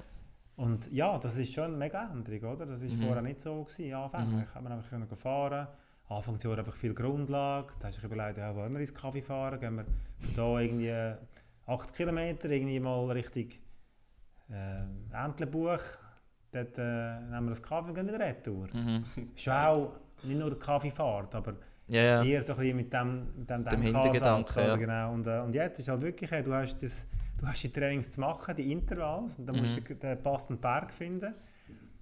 Und ja, das ist schon eine mega Änderung, oder? Das war vorher nicht so gewesen, anfänglich. Hat man einfach fahren. Anfangs war einfach viel Grundlage. Da hast du dich überlegt, wollen wir ins Kaffee fahren? Gehen wir von da irgendwie 80 Kilometer irgendwie mal Richtung Entlebuch. Dort nehmen wir das Kaffee und gehen wieder retour. Schon auch nicht nur Kaffeefahrt, aber eher so ein bisschen mit dem Hintergedanken. Ja. Genau. Und jetzt ist halt wirklich, du hast die Trainings zu machen, die Intervalls, und dann musst du den passenden Berg finden.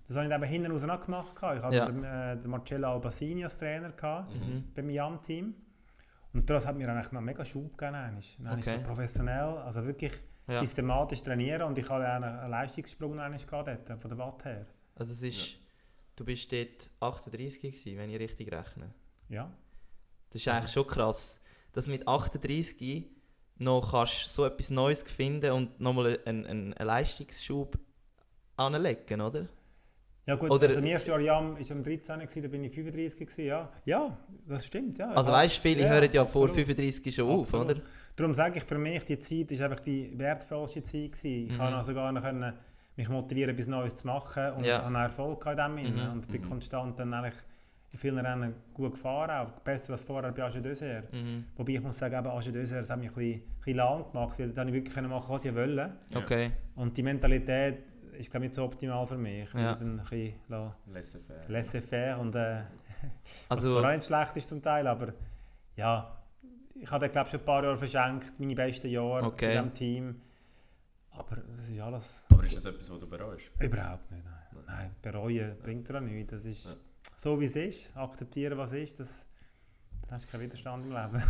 Das habe ich eben hinten raus noch gemacht. Ich hatte den Marcello Albasini als Trainer beim Jam-Team. Und das hat mir eigentlich noch mega Schub gegeben. Dann ist so professionell, also wirklich systematisch trainieren, und ich hatte einen Leistungssprung dort, von der Watt her. Also es ist, du bist dort 38 gewesen, wenn ich richtig rechne. Ja. Das ist eigentlich schon krass, dass mit 38 noch kannst so etwas Neues finden und nochmal einen Leistungsschub anlegen, oder? Ja gut, oder, also im ersten Jahr Jam war am 13 gewesen, da bin ich 35 gewesen, ja. Ja, das stimmt, ja. Also weißt du, viele hören ja vor 35 schon auf, oder? Darum sage ich, für mich, die Zeit war einfach die wertvollste Zeit gewesen. Ich konnte also gar nicht mich motivieren, etwas Neues zu machen, und habe Erfolg in dem und bin konstant dann eigentlich in vielen Rennen gut gefahren, auch besser als vorher bei Age Dessert. Wobei ich muss sagen, Age Dessert hat mich ein bisschen lang gemacht, weil dann ich wirklich machen, was ich wollte. Okay. Und die Mentalität ist, glaube ich, nicht so optimal für mich. Ja. Dann ein bisschen laissez-faire. Und also, was zwar auch nicht schlecht ist zum Teil, aber ja, ich habe glaube schon ein paar Jahre verschenkt, meine besten Jahre in diesem Team. Aber das ist alles... Aber ist das etwas, was du bereust? Überhaupt nicht, nein. Nein, bereuen bringt dir auch nichts. Das ist so, wie es ist. Akzeptieren, was ist. Dann hast du keinen Widerstand im Leben.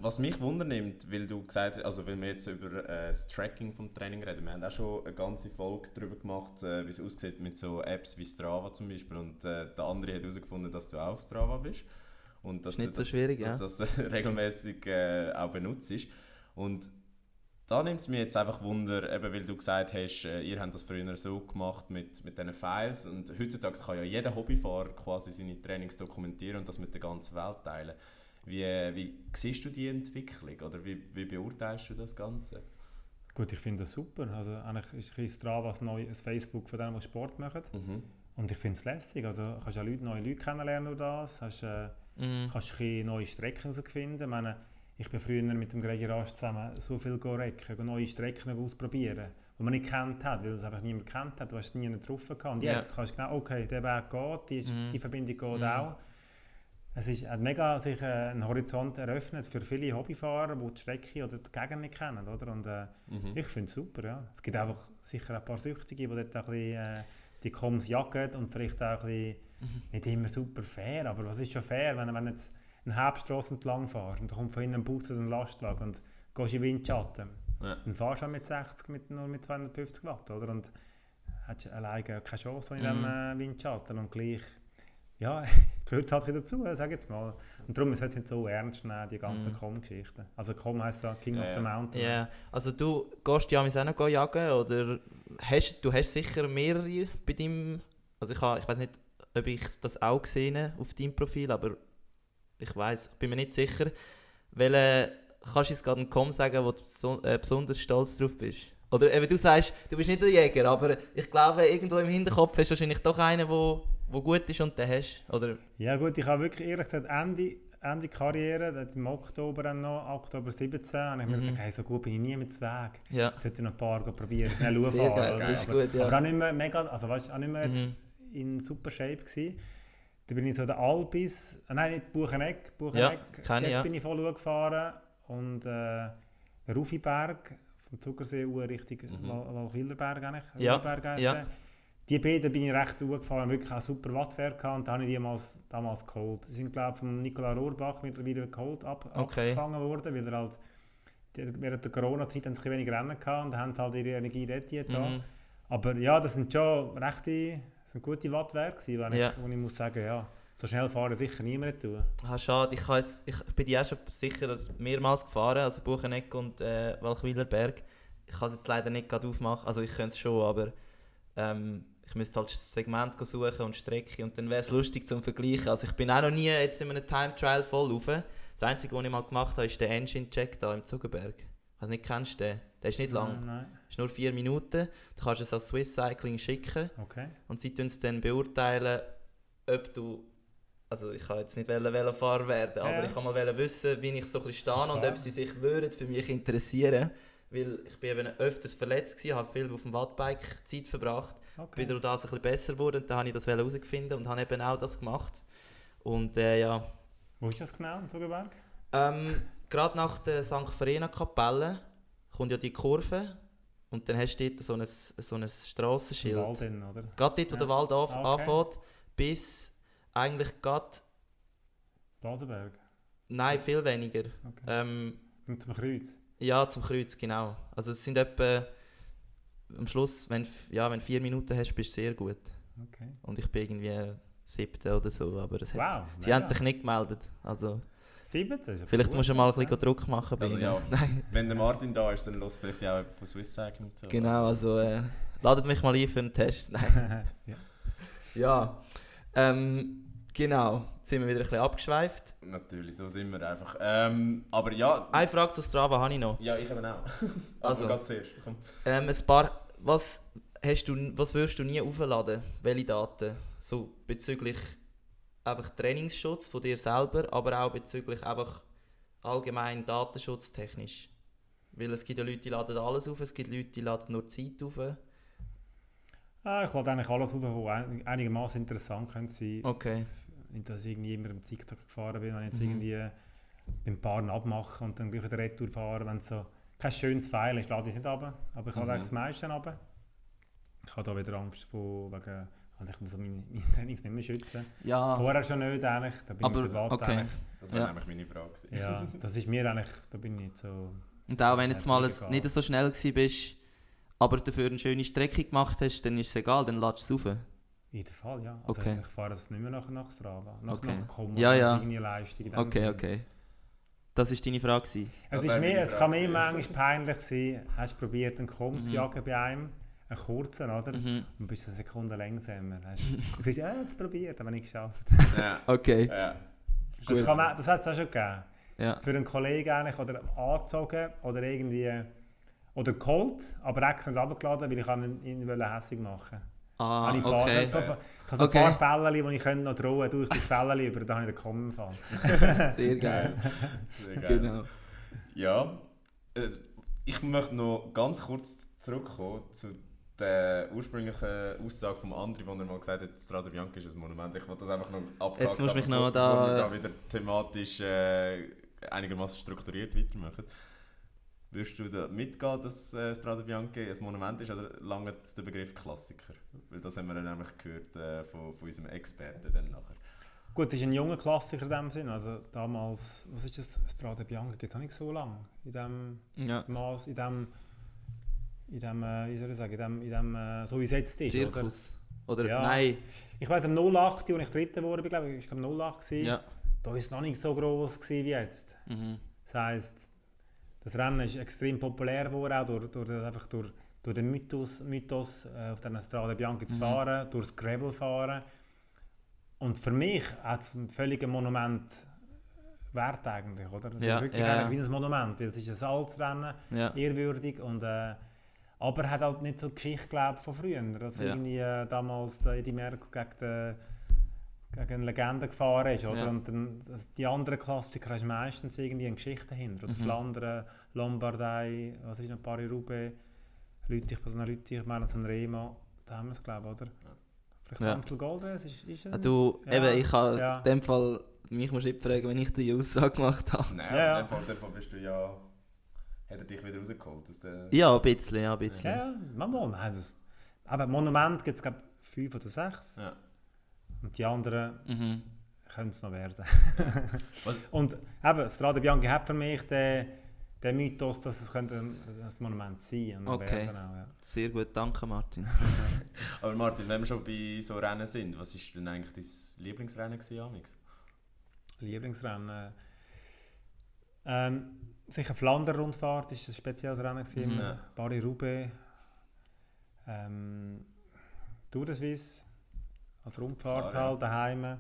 Was mich wundernimmt, weil du gesagt hast, also weil wir jetzt über das Tracking vom Training reden, wir haben auch schon eine ganze Folge darüber gemacht, wie es aussieht mit so Apps wie Strava zum Beispiel, und der andere hat herausgefunden, dass du auch auf Strava bist und dass ist nicht du so schwierig, das regelmäßig auch benutzt. Und da nimmt es mir jetzt einfach Wunder, eben weil du gesagt hast, ihr habt das früher so gemacht mit diesen Files, und heutzutage kann ja jeder Hobbyfahrer quasi seine Trainings dokumentieren und das mit der ganzen Welt teilen. Wie siehst du die Entwicklung oder wie beurteilst du das Ganze? Gut, ich finde das super. Also eigentlich ist Strava ein Facebook von denen, die Sport machen. Und ich finde es lässig. Also kannst ja neue Leute kennenlernen durch das. Kannst neue Strecken herausfinden. Ich bin früher mit dem Gregor Rasch zusammen so viel recken, neue Strecken ausprobieren, die man nicht kennt hat, weil es einfach niemand kennt hat. Du hast es nie getroffen. Und jetzt kannst du genau, okay, der Weg geht, die Verbindung geht auch. Es hat mega sich einen Horizont eröffnet für viele Hobbyfahrer, die die Strecke oder die Gegend nicht kennen. Oder? Und ich finde es super. Ja. Es gibt einfach sicher ein paar Süchtige, die dort ein bisschen, die Koms jagen und vielleicht auch ein bisschen, nicht immer super fair. Aber was ist schon fair, wenn jetzt eine Hauptstrasse entlang fährst und da kommt von hinten ein Bus oder ein Lastwagen und gehst in Windschatten. Ja. Dann fahrst du mit 60, nur mit 250 Watt. Oder? Und hast alleine keine Chance in diesem Windschatten. Und gleich, ja, gehört halt dazu, sag jetzt mal. Und darum ist es nicht so ernst nehmen, die ganzen Com-Geschichten. Also Com heisst ja King of the Mountain. Ja, also du gehst ja auch noch jagen, oder du hast sicher mehrere bei deinem, also ich weiß nicht, ob ich das auch gesehen habe auf deinem Profil, aber ich bin mir nicht sicher. Kannst du jetzt gerade einen Com sagen, wo du besonders stolz drauf bist? Oder eben du sagst, du bist nicht der Jäger, aber ich glaube, irgendwo im Hinterkopf hast du wahrscheinlich doch einen, der gut ist und den hast, oder? Ja gut, ich habe wirklich ehrlich gesagt Ende Karriere, im Oktober 17, habe ich mir gesagt, hey, so gut bin ich nie mit Weg. Ja. Jetzt sollte ich noch ein paar probieren, schnell fahren. Aber auch nicht mehr mega, also weißt, auch nicht mehr jetzt in super Shape gewesen. Da bin ich so der Albis, nicht Bucheneck, bin ich voll gefahren und der Rufiberg vom Zuckersee Richtung Walchwilderberg eigentlich. Die beiden bin ich recht gefahren, wirklich auch super Wattwert gehabt, und da habe ich die damals geholt. Die sind, glaube ich, von Nicola Rohrbach mittlerweile geholt, abgefangen worden, weil er halt während der Corona-Zeit ein wenig Rennen gehabt und da haben sie halt ihre Energie dort getan. Aber ja, das sind schon gute Wattwerte gewesen, wo ich muss sagen, ja, so schnell fahren sicher niemand tun. Schade, ich bin die auch schon sicher mehrmals gefahren, also Bucheneck und Walchwilderberg. Ich kann es jetzt leider nicht gerade aufmachen, also ich könnte es schon, aber ich müsste halt das Segment suchen und Strecke, und dann wäre es lustig zum Vergleichen. Also ich bin auch noch nie jetzt in einem Time Trial voll rauf. Das Einzige, was ich mal gemacht habe, ist der Engine Check da im Zuckerberg. Also nicht, kennst du den? Der ist nicht lang. Nein. Ist nur 4 Minuten. Du kannst es als Swiss Cycling schicken. Okay. Und sie tun es dann beurteilen, ob du... Also ich kann jetzt nicht Velofahrer werden, aber ich kann mal wissen, wie ich so ein bisschen stehe und ob sie sich würden für mich interessieren. Weil ich bin eben öfters verletzt gewesen, habe viel auf dem Wattbike Zeit verbracht. Bin durch das ein bisschen besser geworden, und dann habe ich das herausgefunden und habe eben auch das gemacht. Und ja... Wo ist das genau, im Zuckerberg? Gerade nach der St. Verena Kapelle kommt ja die Kurve und dann hast du dort so ein Strassenschild. Wald drin, oder? Gerade dort, wo der Wald anfängt, bis eigentlich gerade... Blasenberg? Nein, viel weniger. Okay. Und zum Kreuz? Ja, zum Kreuz, genau. Also es sind etwa... Am Schluss, wenn du 4 Minuten hast, bist du sehr gut. Okay. Und ich bin irgendwie 7. oder so, aber sie haben sich nicht gemeldet. Also... 7? Vielleicht musst du mal ein bisschen Druck machen. Also ja, wenn der Martin da ist, dann los vielleicht auch von Swiss Cycling. So. Genau, also ladet mich mal ein für einen Test. Nein. Ja. Genau, jetzt sind wir wieder ein bisschen abgeschweift. Natürlich, so sind wir einfach. Aber ja... Eine Frage zu Strava habe ich noch. Ja, ich eben auch. Also, ganz zuerst. Komm. Ein paar... Was würdest du nie aufladen? Welche Daten? So bezüglich... einfach Trainingsschutz von dir selber, aber auch bezüglich einfach allgemein datenschutztechnisch. Weil es gibt ja Leute, die laden alles auf, es gibt Leute, die laden nur Zeit auf. Ich lade eigentlich alles auf, was einigermaßen interessant könnte sein. Okay. Nicht, dass ich irgendwie immer am TikTok gefahren bin, wenn ich jetzt irgendwie beim Paaren abmachen und dann gleich wieder Retour fahren, wenn es so kein schönes Pfeil ist, lade ich nicht runter, aber ich habe eigentlich das meiste runter. Ich habe da wieder Angst wegen, ich muss meine Trainings nicht mehr schützen. Ja. Vorher schon nicht eigentlich, da bin aber, ich mit der Watt okay. eigentlich. Das wäre nämlich meine Frage gewesen. Ja, das ist mir eigentlich, da bin ich nicht so... Und auch wenn du jetzt mal nicht so schnell bist, aber dafür eine schöne Strecke gemacht hast, dann ist es egal, dann lädst du es rauf. In dem Fall, ja. Also okay. ich fahre es nicht mehr nach Strava, nach Komo, ja. irgendwie Leistung. Okay. Das war deine Frage. Es kann mir manchmal peinlich sein, hast du probiert, einen Komm zu jagen bei einem, einen kurzen, oder? Und bist eine Sekunde langsamer. Du sagst, ja, jetzt probiert, aber nicht geschafft. Ja. Okay. Ja. Das hat es auch schon gegeben. Ja. Für einen Kollegen eigentlich, oder angezogen, oder irgendwie, oder geholt, aber extra nicht runtergeladen, weil ich ihn hässlich machen wollte. Ich habe so ein paar Fälle, die ich noch drohen durch das Fälle über, da habe ich den Kommen gefallen. Sehr geil. Sehr geil. Genau. Ja, ich möchte noch ganz kurz zurückkommen zu der ursprünglichen Aussage vom André, wo er mal gesagt hat, Strade Bianca ist ein Monument. Ich wollte das einfach noch abhaken, jetzt musst du mich noch bevor wir da wieder thematisch einigermaßen strukturiert weitermachen. Würdest du da mitgehen, dass Strade Bianca ein Monument ist, oder lange der Begriff Klassiker? Weil das haben wir dann nämlich gehört von unserem Experten dann nachher. Gut, das ist ein junger Klassiker in dem Sinn. Also damals, was ist das? Strade Bianca gibt es auch nicht so lange. In dem Maß, wie es jetzt ist. Zirkus. Oder ja. Nein. Ich weiß, am 08, als ich Dritter wurde, glaube ich, war 08. Ja. Da war es noch nicht so gross wie jetzt. Das heisst, das Rennen ist extrem populär geworden, auch durch den Mythos auf dieser Strade Bianca zu fahren, durch das Gravel fahren. Und für mich hat es ein völliges Monument wert eigentlich, oder? Das ist wirklich eigentlich wie ein Monument, weil es ist ein Salzrennen, ehrwürdig und aber er hat halt nicht so die Geschichte, glaube ich, von früher. Dass irgendwie damals Eddy Merckx gegen eine Legende gefahren ist, oder? Ja. Und dann, die anderen Klassiker hast meistens irgendwie eine Geschichte dahinter. Oder Flandern, Lombardei, was ist noch, Paris-Roubaix, Lüttich, Mailand Sanremo, da haben wir es, glaube ich, oder? Vielleicht Amstel Gold Race, ist es? Eben, ich habe in dem Fall, mich musst du nicht fragen, wenn ich die Aussage gemacht habe. Nein, in dem Fall bist du ja... Hat er dich wieder rausgeholt aus der... Ja, ein bisschen. Ja, manchmal. Nein, aber Monument gibt es, glaube ich, 5 oder 6. Ja. Und die anderen können es noch werden. Und eben, Strade Bianca hat für mich den Mythos, dass es könnte ein Monument sein könnte. Okay, sehr gut, danke Martin. Aber Martin, wenn wir schon bei so Rennen sind, was war denn eigentlich dein Lieblingsrennen gewesen, Lieblingsrennen? Sicher Flandern-Rundfahrt war ein spezielles Rennen. Paris-Roubaix. Tour de Suisse. Als Rundfahrt halt, daheim.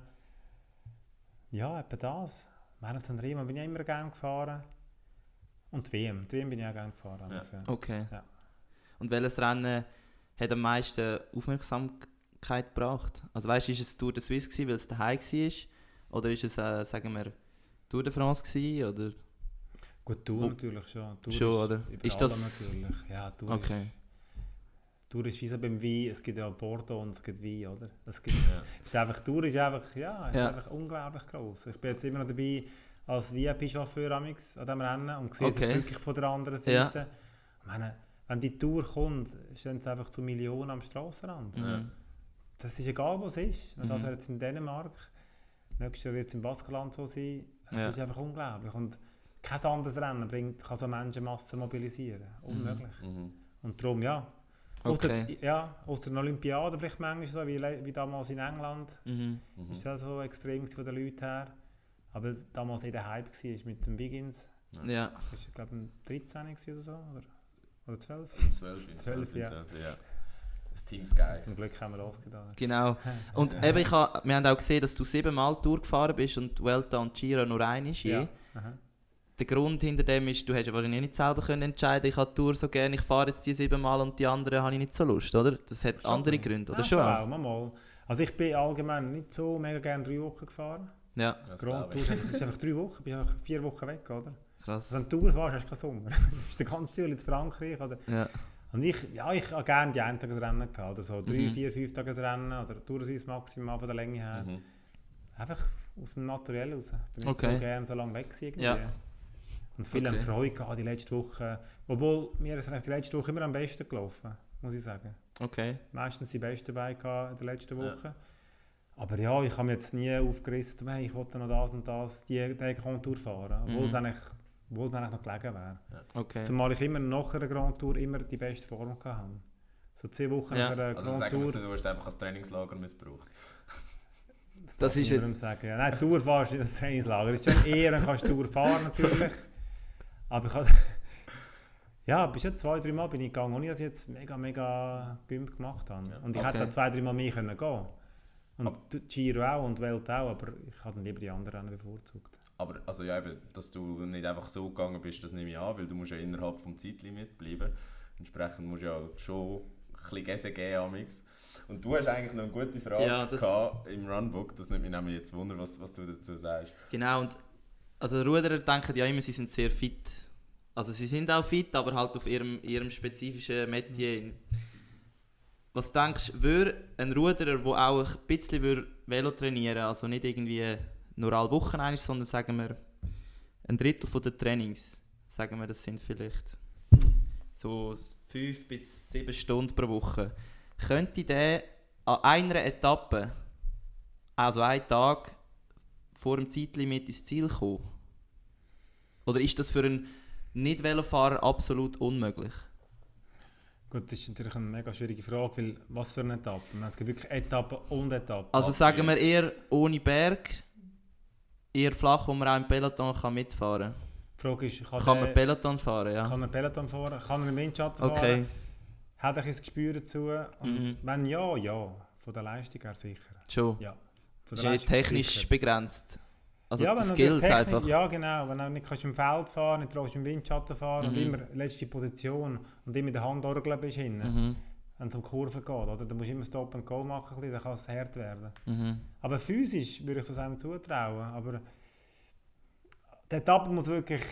Ja, etwa das. Mailand Sanremo bin ich immer gerne gefahren. Und die WM bin ich auch gerne gefahren. Ja. Okay. Ja. Und welches Rennen hat am meisten Aufmerksamkeit gebracht? Also weißt du, ist es Tour de Suisse gewesen, weil es daheim war? Oder ist es, sagen wir, Tour de France gewesen, oder? Gut, Tour natürlich schon. Tour schon, oder? Ist das... natürlich. Ja, Tour okay. Tour ist wie so beim Wein, es gibt ja Bordeaux und es gibt Wein, oder? Tour ist einfach unglaublich gross. Ich bin jetzt immer noch dabei als VIP-Chauffeur an diesem Rennen und sehe es jetzt wirklich von der anderen Seite. Ja. Ich meine, wenn die Tour kommt, stehen es einfach zu Millionen am Strassenrand. Das ist egal, was es ist. Wenn das jetzt in Dänemark, nächstes Jahr wird es im Baskenland so sein, es ist einfach unglaublich. Und kein anderes Rennen kann so Menschenmassen mobilisieren. Unmöglich. Und darum, okay. Aus der Olympiade vielleicht manchmal so, wie damals in England. Ist das so extrem von den Leuten her. Aber damals der Hype war mit dem Wiggins. Ja. Das war, glaube ich, 13 oder so. Oder 12? 12, ja. Das Team Sky. Zum Glück haben wir losgetan. Genau. Und eben, wir haben auch gesehen, dass du 7-mal Tour gefahren bist und Vuelta und Giro nur einmal je. Der Grund hinter dem ist, du hättest wahrscheinlich nicht selber entscheiden, ich habe die Tour so gerne, ich fahre jetzt die 7-mal und die anderen habe ich nicht so Lust, oder? Das hat schon andere Gründe, oder schon? Ja, mal. Also ich bin allgemein nicht so mega gerne 3 Wochen gefahren. Ja. Grand Tour ist einfach 3 Wochen, bin einfach 4 Wochen weg, oder? Krass. Also wenn du Tour fährst, hast du keinen Sommer. Du bist der ganze Jahr in Frankreich, oder? Ja. Und ich habe gerne die Eintagesrennen gehabt, oder so 3, 4, 5 Tagesrennen, oder Tour de Suisse maximal von der Länge her. Einfach aus dem Naturell raus. Ich bin nicht Okay. so gerne so lange weg irgendwie. Ja. Und viele Okay. haben Freude gehabt die letzte Woche. Obwohl, mir ist eigentlich die letzte Woche immer am besten gelaufen, muss ich sagen. Okay. Meistens die besten dabei gehabt in der letzten Woche. Aber ja, ich habe mich jetzt nie aufgerissen, hey, ich wollte noch das und das, die Grand Tour fahren. Obwohl es eigentlich, obwohl mir eigentlich noch gelegen wäre. Okay. Zumal ich immer nach einer Grand Tour immer die beste Form hatte. So 10 Wochen Ja. nach einer Also Grand sagen wir Tour. so, du hast es einfach als Trainingslager missbraucht. Das darf ist ich niemandem jetzt- sagen. Ja, nein, Tour fahrst du in das Trainingslager. Das ist schon eher, dann kannst du Tour fahren natürlich. Aber ich habe... Ja, bis jetzt 2-3 Mal bin ich gegangen, ohne dass ich jetzt mega Gymp gemacht habe. Ja. Und ich Okay. hätte 2-3 Mal mehr können gehen. Und die Giro auch und die Welt auch, aber ich habe dann lieber die anderen Rennen bevorzugt. Aber also ja, eben, dass du nicht einfach so gegangen bist, das nehme ich an, weil du musst ja innerhalb des Zeitlimits bleiben. Entsprechend musst du ja schon ein bisschen Gäse geben amix. Und du hast eigentlich noch eine gute Frage Ja, das- gehabt im Runbook. Das nimmt mich nämlich jetzt Wunder, was du dazu sagst. Genau, und also Ruderer denken ja immer, sie sind sehr fit. Also sie sind auch fit, aber halt auf ihrem spezifischen Metier. Was denkst du, würde ein Ruderer, der auch ein bisschen Velo trainieren würde, also nicht irgendwie nur alle Wochen einmal, sondern sagen wir ein Drittel der Trainings, sagen wir, das sind vielleicht so 5 bis 7 Stunden pro Woche, könnte der an einer Etappe, also einen Tag, vor dem Zeitlimit ins Ziel kommen? Oder ist das für einen Nicht-Velofahrer absolut unmöglich? Gut, das ist natürlich eine mega schwierige Frage, weil was für eine Etappe? Es gibt wirklich Etappen und Etappen. Also sagen wir eher ohne Berg, eher flach, wo man auch im Peloton mitfahren kann. Die Frage ist, Kann man Peloton fahren, ja? kann er Peloton fahren? Kann er im Windschatten Okay. fahren? Hat er ein Gespür dazu? Und Mhm. wenn ja. Von der Leistung her sicher. Schon. Ja. Von Ist der ja Leistung technisch sicher. begrenzt. Also ja, die wenn Skills natürlich technisch- einfach. Ja, genau. Wenn du nicht kannst im Feld fahren, nicht traust im Windschatten fahren und Mhm. immer letzte Position und immer in der Handorgel bist hinten, Mhm. wenn es um Kurven geht, oder? Dann musst du immer Stop and Go machen, ein bisschen, dann kann es hart werden. Mhm. Aber physisch würde ich das einem zutrauen. Aber die Etappe muss wirklich...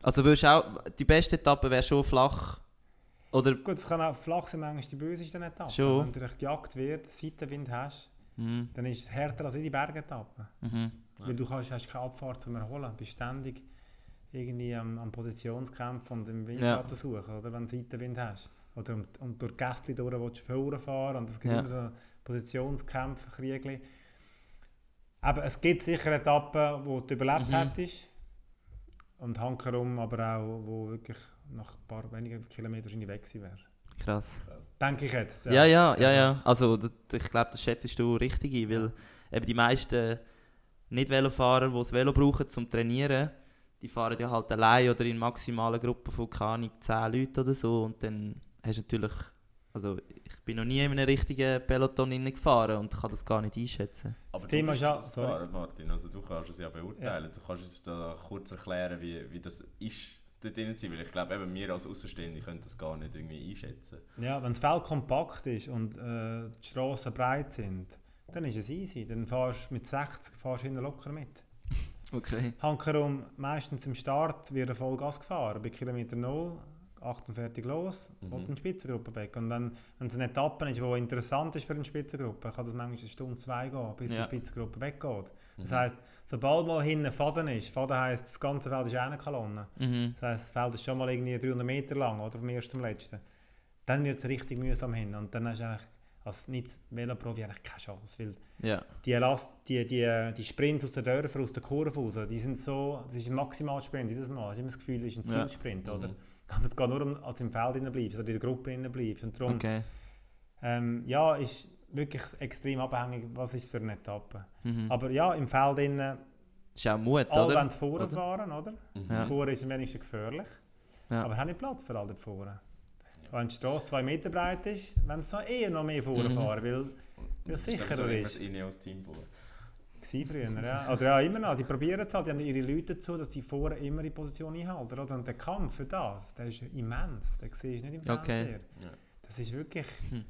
Also würdest du auch, die beste Etappe wäre schon flach? Oder? Gut, es kann auch flach sein, manchmal die bösesten Etappen. Schon. Wenn du durch gejagt wird, Seitenwind hast, Mhm. dann ist es härter als in die Bergetappe. Mhm. Ja. Weil du hast keine Abfahrt zum Erholen. Du bist ständig irgendwie am Positionskämpfen und im Windschatten suchen, oder? Wenn du Seitenwind hast. Oder und durch Gästchen durch willst du fahren und es gibt Ja. immer so Positionskämpfe, Kriegli. Aber es gibt sicher Etappen, wo du überlebt Mhm. hättest. Und hankerum aber auch, wo wirklich nach ein paar wenigen Kilometern wahrscheinlich weg gewesen wäre. Krass. Denke ich jetzt. Ja. Also ich glaube, das schätzt du richtig ein, weil eben die meisten Nicht-Velofahrer, die das Velo brauchen zum Trainieren, die fahren ja halt allein oder in maximalen Gruppen von keine Ahnung, 10 Leuten oder so und dann hast du natürlich, also ich bin noch nie in einem richtigen Peloton gefahren und kann das gar nicht einschätzen. Aber Das Thema du ist ja- bist sorry. Fahrer, Martin, also du kannst es ja beurteilen. Du kannst uns da kurz erklären, wie das ist, dort drin zu sein, weil ich glaube, eben wir als Außenstehende können das gar nicht irgendwie einschätzen. Ja, wenn das Feld kompakt ist und die Strassen breit sind, dann ist es easy. Dann fahrst du mit 60 fahrst du hinten locker mit. Okay. Hankerum, meistens im Start wird Vollgas gefahren. Bei Kilometer 0, 48 los, und eine Spitzengruppe weg. Und wenn es eine Etappe ist, die interessant ist für eine Spitzengruppe, kann das manchmal 1 Stunde, 2 gehen, bis die Ja. Spitzengruppe weggeht. Das heisst, sobald mal hinten Faden ist, Faden heisst, das ganze Feld ist eine Kolonne. Mhm. Das heisst, das Feld ist schon mal irgendwie 300 Meter lang, oder vom ersten zum letzten. Dann wird es richtig mühsam hin. Und dann hast du eigentlich als Nicht-Veloprofi eigentlich keine Chance. Weil Ja. die Sprints aus den Dörfern, aus den Kurven raus, die sind so, das ist ein Maximalsprint jedes Mal. Ich habe immer das Gefühl, das ist ein Ja. Zielsprint, oder? Aber es geht nur um, als du im Feld drin bleibst oder in der Gruppe drin bleibst. Und darum, Okay. ja, ist wirklich extrem abhängig, was ist für eine Etappe. Mhm. Aber ja, im Feld drin, Das ist auch Mut, alle oder? wollen vorne fahren, oder? Ja. Vorne ist am wenigsten gefährlich, Ja. aber haben nicht Platz für alle dort vorne. Wenn die Straße 2 Meter breit ist, wenn sie eher noch mehr vorne fahren, weil es sicherer ist. Das Ineos-Team vor. Gewesen früher, ja. Oder ja, immer noch. Die probieren es halt, die haben ihre Leute dazu, dass sie vorne immer die Position einhalten. Oder? Und der Kampf für das, der ist immens. Den siehst du nicht im Okay. Fernseher. Ja. Das ist wirklich,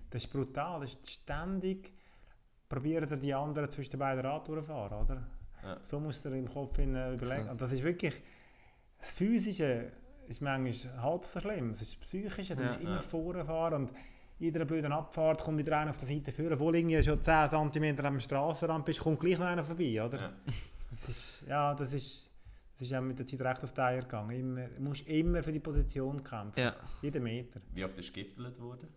das ist brutal. Das ist ständig, probieren die anderen zwischen den beiden Rad durchfahren, oder? Ja. So musst du dir im Kopf überlegen. Und das ist wirklich, das Physische ist manchmal halb so schlimm. Das ist das Psychische, du Ja. musst immer Ja. vorne fahren. Und in einer blöden Abfahrt kommt wieder einer auf der Seite führen, wo irgendwie schon 10 cm am Strassenrand bist, kommt gleich noch einer vorbei, oder? Ja. Das ist auch mit der Zeit recht auf die Eier gegangen. Du musst immer für die Position kämpfen. Ja. Jeden Meter. Wie oft ist gegiftelt worden?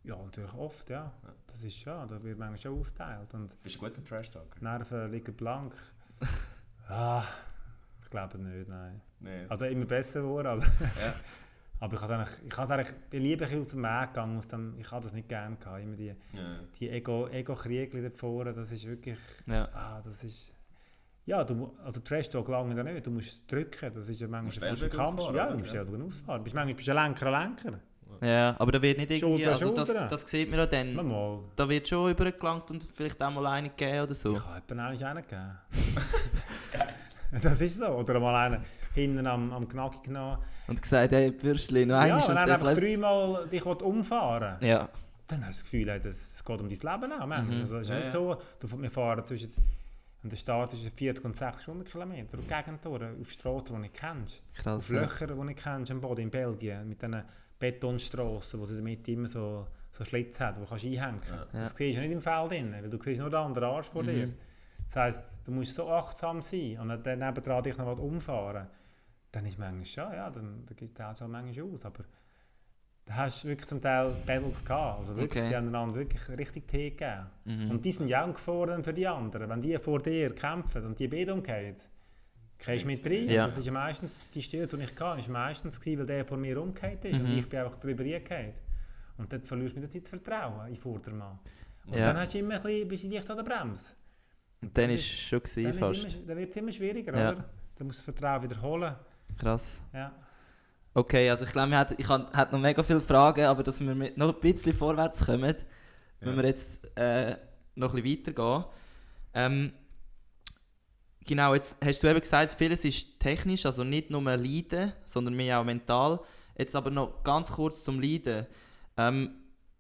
Ja, natürlich oft, ja. Das ist da wird manchmal schon ausgeteilt. Und bist du ein guter Trash-Talker? Nerven liegen blank. Ich glaube nicht, nein. Nee. Also immer besser geworden, aber... Ja. Aber ich habe eigentlich beliebig aus dem Weg gegangen. Ich habe das nicht gerne gehabt. Immer die Ego-Kriege da vorne, das ist wirklich... Ja. Das ist... Ja, also Trash-Talk lange da nicht. Du musst drücken, das ist ja manchmal ein Kampf. Ja, du musst selber ausfahren. Manchmal bist du ein Lenker. Ja, aber da wird nicht irgendwie... Schulter. Das sieht man ja dann. Mal. Da wird schon übergelangt und vielleicht auch mal einen gegeben oder so. Ich habe jemanden einen gegeben. Das ist so. Oder mal einen hinten am Knacki genommen. Und gesagt, hey, Bürschli, noch einmal. Ja, wenn er einfach 3-mal dich umfahren will, ja. Dann hast du das Gefühl, es geht um dein Leben auch. Also, es ist nicht so, wir fahren zwischen... Und der Start ist 40 und 60 Stundenkilometer auf Gegentouren, auf Strassen, die du nicht kennst. Krass, auf Löcher, die du nicht kennst, am Boden in Belgien, mit diesen Betonstrassen, wo du damit immer so Schlitz hat, wo du einhängen kannst. Ja. Das siehst du nicht im Feld drin, weil du siehst nur den anderen Arsch vor dir. Das heisst, du musst so achtsam sein und dann nebendran dich noch umfahren. Dann ist manchmal schon, ja, dann gibt es auch schon manchmal aus, aber da hast du wirklich zum Teil Battles gehabt, also wirklich, die haben einander wirklich richtig Tee gegeben. Und die sind ja auch gefordert für die anderen. Wenn die vor dir kämpfen und die beide umgehen, gehst du mit rein. Ja. Das ist ja meistens, die Störung, die ich hatte, war meistens, weil der vor mir umgekehrt ist und ich bin einfach drüber hingekehrt. Und dann verlierst du mit der Zeit das Vertrauen in Vordermann. Und dann hast du immer ein bisschen, bist du nicht an der Bremse. Und dann ist es schon fast. Dann wird es immer schwieriger, oder? Dann musst du das Vertrauen wiederholen. Krass. Ja. Okay, also ich glaube, ich habe noch mega viele Fragen, aber dass wir noch ein bisschen vorwärts kommen, wenn wir jetzt noch ein bisschen weitergehen. Genau, jetzt hast du eben gesagt, vieles ist technisch, also nicht nur Leiden, sondern mehr auch mental. Jetzt aber noch ganz kurz zum Leiden.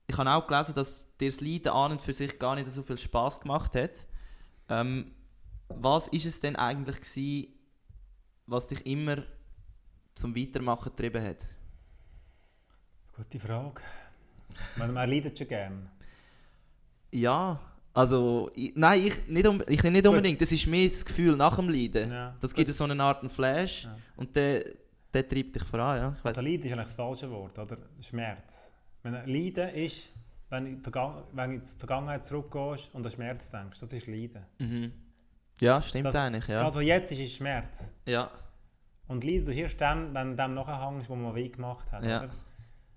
Ich habe auch gelesen, dass dir das Leiden an und für sich gar nicht so viel Spass gemacht hat. Was war es denn eigentlich gewesen, was dich immer zum Weitermachen getrieben hat? Gute Frage. Man leidet schon gern. Ja, also... ich nicht unbedingt. Das ist mehr das Gefühl nach dem Leiden. Ja, das gibt so eine Art Flash und der treibt dich voran. Ja. Also Leiden ist eigentlich das falsche Wort, oder? Schmerz. Leiden ist, wenn du in die Vergangenheit zurückgehst und an Schmerz denkst, das ist Leiden. Mhm. Ja, stimmt eigentlich. Ja. Also jetzt ist es Schmerz. Ja. Und Leiden tust du erst dann, wenn du dem nachhängst, wo man weh gemacht hat. Ja. Oder?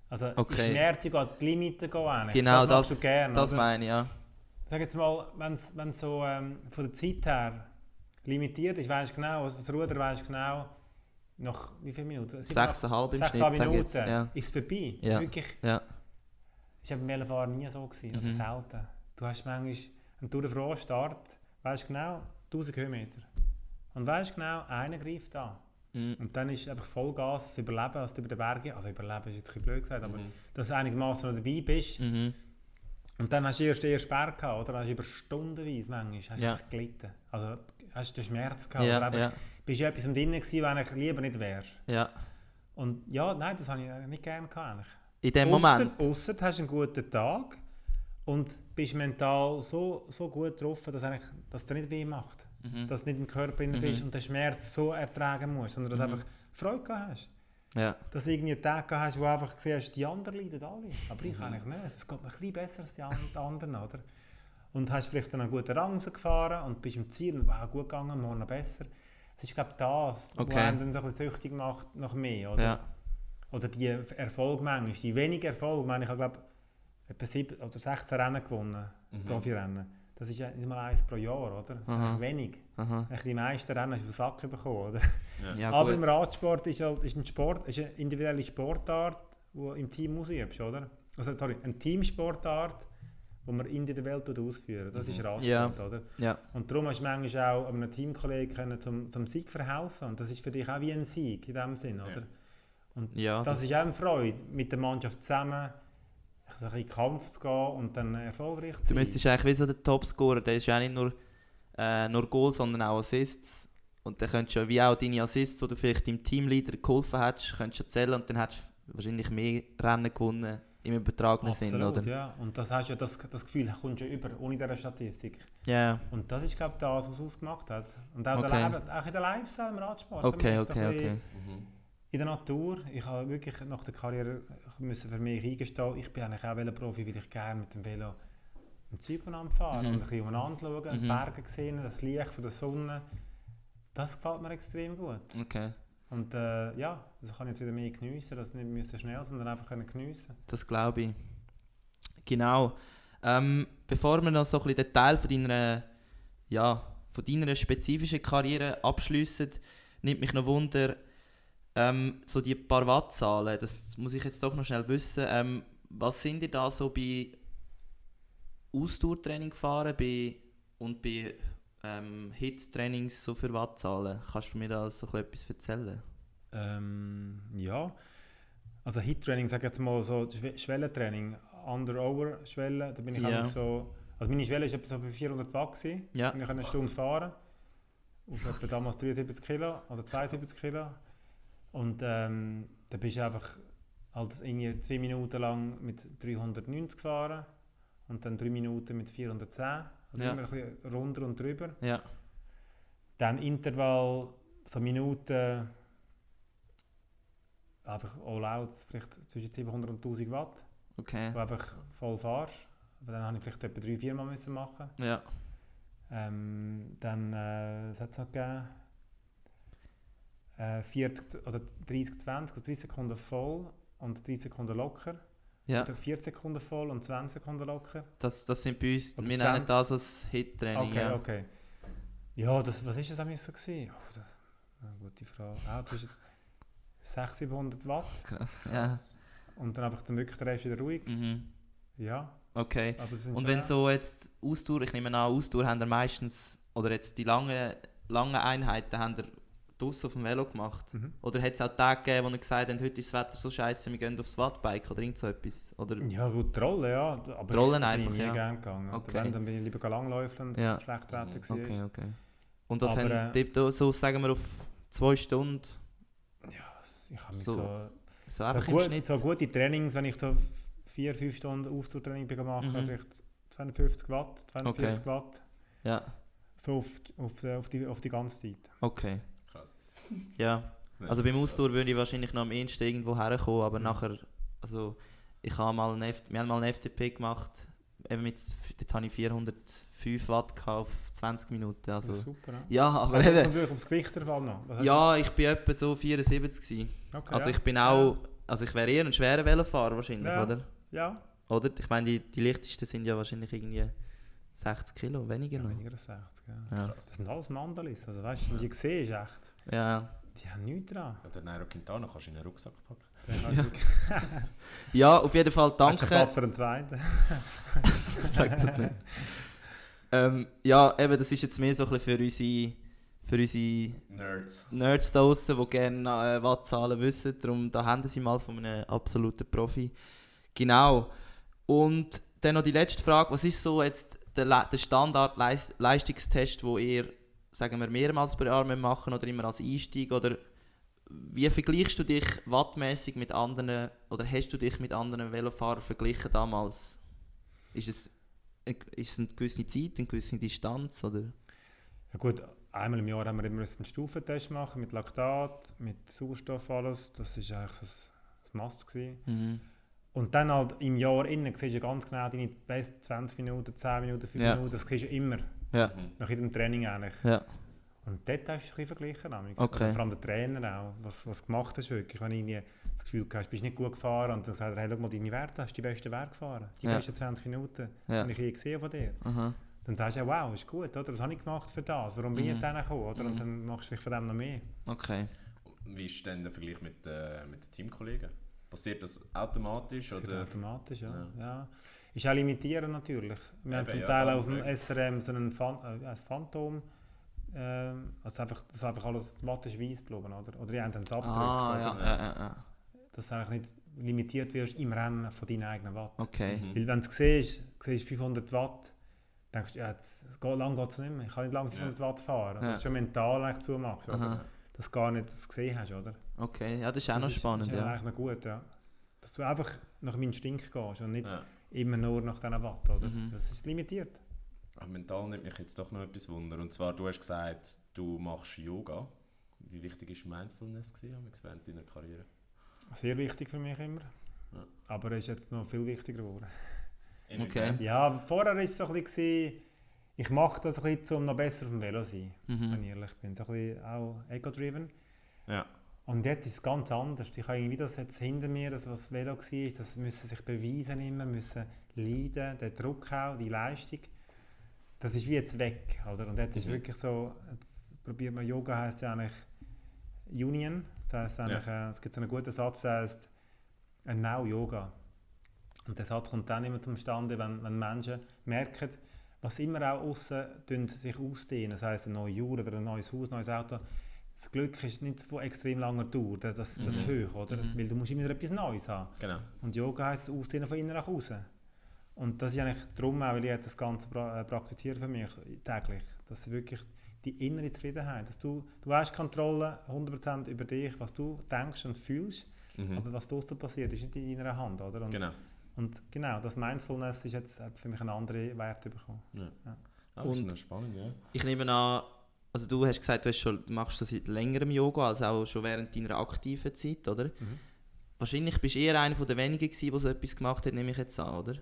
Also Schmerz, ich gehe die Limiten gehen. Genau, das gern, das meine ich, ja. Sag jetzt mal, wenn es so von der Zeit her limitiert ist, weisst genau, das Ruder weisst genau, nach wie viele Minuten? 6,5 im Schnitt, Minuten ist es vorbei. Ja. Wirklich. Ja. Das war beim Velofahren nie so gewesen, oder selten. Du hast manchmal einen Tour de France Start, weisst genau 1000 Höhenmeter. Und weisst genau, einer greift an. Und dann ist einfach Vollgas, das Überleben, also über den Bergen, also Überleben ist jetzt ein bisschen blöd gesagt, aber dass du einigermaßen noch dabei bist. Und dann hast du erst den Sperr gehabt, oder? Hast du über stundenweise manchmal hast du gelitten. Also hast du den Schmerz gehabt, oder bist du etwas drin gewesen, was ich lieber nicht wäre. Ja. Und ja, nein, das habe ich nicht gerne gehabt eigentlich. In dem Moment? Ausser du hast einen guten Tag und bist mental so gut drauf, dass es dir nicht weh macht. Dass du nicht im Körper drin bist und den Schmerz so ertragen musst, sondern dass du einfach Freude gehabt hast. Ja. Dass du irgendwie einen Tag hast, wo du einfach siehst, die anderen leiden alle. Aber ich eigentlich nicht. Es geht mir ein bisschen besser als die anderen. Oder? Und hast vielleicht dann einen guten Rang gefahren und bist im Ziel und wow, gut gegangen, morgen noch besser. Es ist, glaube ich, das, was einen dann so ein bisschen süchtig macht nach mehr. Oder? Ja. Oder die Erfolge manchmal, die wenigen Erfolge. Ich habe, glaube etwa 7 oder 16 Rennen gewonnen, Profirennen. Das ist ja nicht mal 1 pro Jahr, oder? Das ist eigentlich wenig. Die meisten Rennen hast du auf den Sack bekommen, oder? Ja, aber im Radsport ist eine individuelle Sportart, die du im Team ausübst, oder? Also, eine Teamsportart, die man individuell ausführen. Das ist Radsport, oder? Ja. Und darum hast du manchmal auch einem Teamkollegen zum Sieg verhelfen. Und das ist für dich auch wie ein Sieg in dem Sinn, oder? Und das ist auch eine Freude, mit der Mannschaft zusammen in den Kampf zu gehen und dann erfolgreich zu sein. Du müsstest eigentlich wie so der Topscorer, der ist ja nicht nur Goals, sondern auch Assists. Und dann könntest du ja wie auch deine Assists, die du vielleicht deinem Teamleader geholfen hast, könntest du zählen und dann hättest du wahrscheinlich mehr Rennen gewonnen im übertragenen Sinn, oder? Ja. Und das hast ja das Gefühl, kommst du ja über, ohne diese Statistik. Ja. Yeah. Und das ist, glaube ich, das, was es ausgemacht hat. Und auch, auch in der Live-Style im Radsport. Okay. In der Natur, ich habe wirklich nach der Karriere müssen für mich eingestehen, ich bin eigentlich auch Veloprofi, weil ich gerne mit dem Velo im Zeug fahren und ein bisschen umeinander schauen, die Berge sehen, das Licht von der Sonne. Das gefällt mir extrem gut. Okay. Und das kann ich jetzt wieder mehr geniessen, dass nicht müssen schnell, sondern einfach geniessen. Das glaube ich. Genau. Bevor wir noch so ein bisschen den Teil von deiner spezifischen Karriere abschliessen, nimmt mich noch Wunder, so die paar Wattzahlen, das muss ich jetzt doch noch schnell wissen. Was sind ihr da so bei Ausdauertraining gefahren und bei HIIT-Trainings so für Wattzahlen? Kannst du mir da so etwas erzählen? Ja, also HIIT-Training, sage ich jetzt mal so Schwellentraining, Under-Over-Schwelle, da bin ich auch so, also meine Schwelle war etwa bei 400 Watt gewesen, ich konnte eine Stunde fahren, auf etwa damals 73 Kilo oder 72 Kilo und da bist du einfach halt irgendwie 2 Minuten lang mit 390 gefahren und dann 3 Minuten mit 410, also immer ein bisschen runter und drüber. Ja. Dann Intervall, so Minuten, einfach all out, vielleicht zwischen 700 und 1000 Watt. Okay. Wo einfach voll fahrst. Aber dann musste ich vielleicht etwa 3-4 Mal machen. Ja. Dann, was hat es noch gegeben? 30, 20, also 30 Sekunden voll und 30 Sekunden locker. Ja. Oder 4 Sekunden voll und 20 Sekunden locker. Das sind bei uns, oder wir 20. nennen das als HIIT-Training. Okay. Ja, was war das eigentlich so gewesen? Eine gute Frage. Auch zwischen 600-700 Watt. Krass. Und dann einfach wirklich der Rest wieder ruhig. Ja. Okay. Und wenn so jetzt Ausdauer, ich nehme an, Ausdauer haben wir meistens, oder jetzt die langen Einheiten haben wir draussen auf dem Velo gemacht? Oder hat es auch Tage gegeben, wo ihr gesagt habt, heute ist das Wetter so scheiße, wir gehen aufs Wattbike oder irgend so etwas? Oder? Ja gut, Rollen, ja. Aber Rollen ich bin einfach, nie gerne gegangen. Okay. Dann bin ich lieber langläufeln, wenn es schlecht Wetter war. Okay. Und das haben so, sagen wir, auf 2 Stunden? Ja, ich habe mich so gute Trainings, wenn ich so 4-5 Stunden Ausdauertraining machen, vielleicht 250 Watt, 240 Watt. Ja. So auf die ganze Zeit. Okay. Krass. Ja. Also beim Ausdauer würde ich wahrscheinlich noch am ehesten irgendwo herkommen, aber nachher, also wir haben mal einen FTP gemacht, dort hatte ich 405 Watt auf 20 Minuten. Also, super, ne? Ja, aber also, kommt natürlich aufs Gewicht davon noch. Ja, ich bin etwa so 74 gewesen. Okay, also ich bin auch, also ich wäre eher ein schwerer Velofahrer wahrscheinlich, oder? Ja. Oder? Ich meine, die leichtesten sind ja wahrscheinlich irgendwie 60 Kilo, weniger noch. Weniger als 60, ja. Das sind alles Mandalis, also weißt du, die siehst du echt. Ja. Die haben nichts dran. Ja, den Nairo Quintana kannst du in einen Rucksack packen. Ja, auf jeden Fall danke. Hast du Platz für den zweiten? Sag das nicht. Ja, eben, das ist jetzt mehr so ein bisschen für unsere Nerds da draussen, die gerne Wattzahlen wissen. Darum, da haben sie mal von einem absoluten Profi. Genau. Und dann noch die letzte Frage. Was ist so jetzt der Standard-Leistungstest, den ihr, sagen wir, mehrmals pro Jahr machen oder immer als Einstieg? Oder wie vergleichst du dich wattmäßig mit anderen, oder hast du dich mit anderen Velofahrern verglichen damals? Ist es eine gewisse Zeit, eine gewisse Distanz? Oder? Ja gut, einmal im Jahr haben wir immer einen Stufentest machen mit Laktat, mit Sauerstoff, alles. Das war eigentlich das Must gewesen. Und dann halt im Jahr innen siehst du ganz genau deine besten 20 Minuten, 10 Minuten, 5 Minuten, das siehst du immer. Ja. Nach jedem Training eigentlich. Ja. Und dort hast du ein bisschen verglichen. Okay. Also vor allem der Trainer auch, was du gemacht hast wirklich. Wenn du das Gefühl hast, bist nicht gut gefahren und dann sagt er, hey, schau mal deine Werte, hast du die besten Werte gefahren. Die besten 20 Minuten, die ich je gesehen von dir. Dann sagst du, wow, ist gut, oder? Das habe ich gemacht für das. Warum bin ich dann gekommen? Oder? Und dann machst du vielleicht von dem noch mehr. Okay. Wie ist denn der Vergleich mit den Teamkollegen? Passiert das automatisch? Passiert oder? Automatisch, ja. Ist auch limitierend natürlich. Wir haben zum Teil auf dem SRM so einen Phantom. Also das einfach alles Watt ist weiss geblieben, oder die haben es abgedrückt. Ja. Dass du eigentlich nicht limitiert wirst im Rennen von deinen eigenen Watt. Okay. Weil wenn du siehst 500 Watt, denkst du, ja, lang geht es nicht mehr. Ich kann nicht lange 500 Watt fahren. Das ist schon mental eigentlich zumachst. Oder? dass du gar nicht das gesehen hast, oder? Okay, ja, das ist auch noch spannend. Das ist ja. eigentlich noch gut, ja. Dass du einfach nach dem Instinkt gehst und nicht immer nur nach diesen Watt, oder? Das ist limitiert. Aber mental nimmt mich jetzt doch noch etwas Wunder. Und zwar, du hast gesagt, du machst Yoga. Wie wichtig war Mindfulness während deiner Karriere? Sehr wichtig für mich immer. Ja. Aber es ist jetzt noch viel wichtiger geworden. Okay. Ja, vorher war es so ein bisschen, ich mache das ein bisschen, um noch besser auf dem Velo zu sein, wenn ich ehrlich bin. So ein bisschen auch ego-driven. Ja. Und jetzt ist es ganz anders. Ich habe irgendwie das jetzt hinter mir, das was Velo war, das müssen sich beweisen immer, müssen leiden, der Druck auch, die Leistung. Das ist wie jetzt weg, oder? Und jetzt ist wirklich so, jetzt probiert man, Yoga heisst ja eigentlich Union. Das heisst eigentlich, es gibt so einen guten Satz, der heißt Now Yoga. Und der Satz kommt dann immer zustande, wenn Menschen merken, was immer auch aussen sich ausdehnen, das heisst eine neue Uhr oder ein neues Haus, ein neues Auto. Das Glück ist nicht von extrem langer Dauer, das hoch, oder? Weil du musst immer etwas Neues haben. Genau. Und Yoga heisst das Ausdehnen von innen nach außen. Und das ist eigentlich darum auch, weil ich das Ganze praktiziere für mich täglich. Das ist wirklich die innere Zufriedenheit. Dass du hast Kontrolle 100% über dich, was du denkst und fühlst, aber was draussen passiert, ist nicht in deiner Hand, oder? Und genau, das Mindfulness hat für mich einen anderen Wert bekommen. Ja. Das ist noch spannend, ja. Ich nehme an, also du hast gesagt, du machst schon seit längerem Yoga, also auch schon während deiner aktiven Zeit, oder? Wahrscheinlich bist du eher einer der wenigen gewesen, der so etwas gemacht hat, nehme ich jetzt an, oder?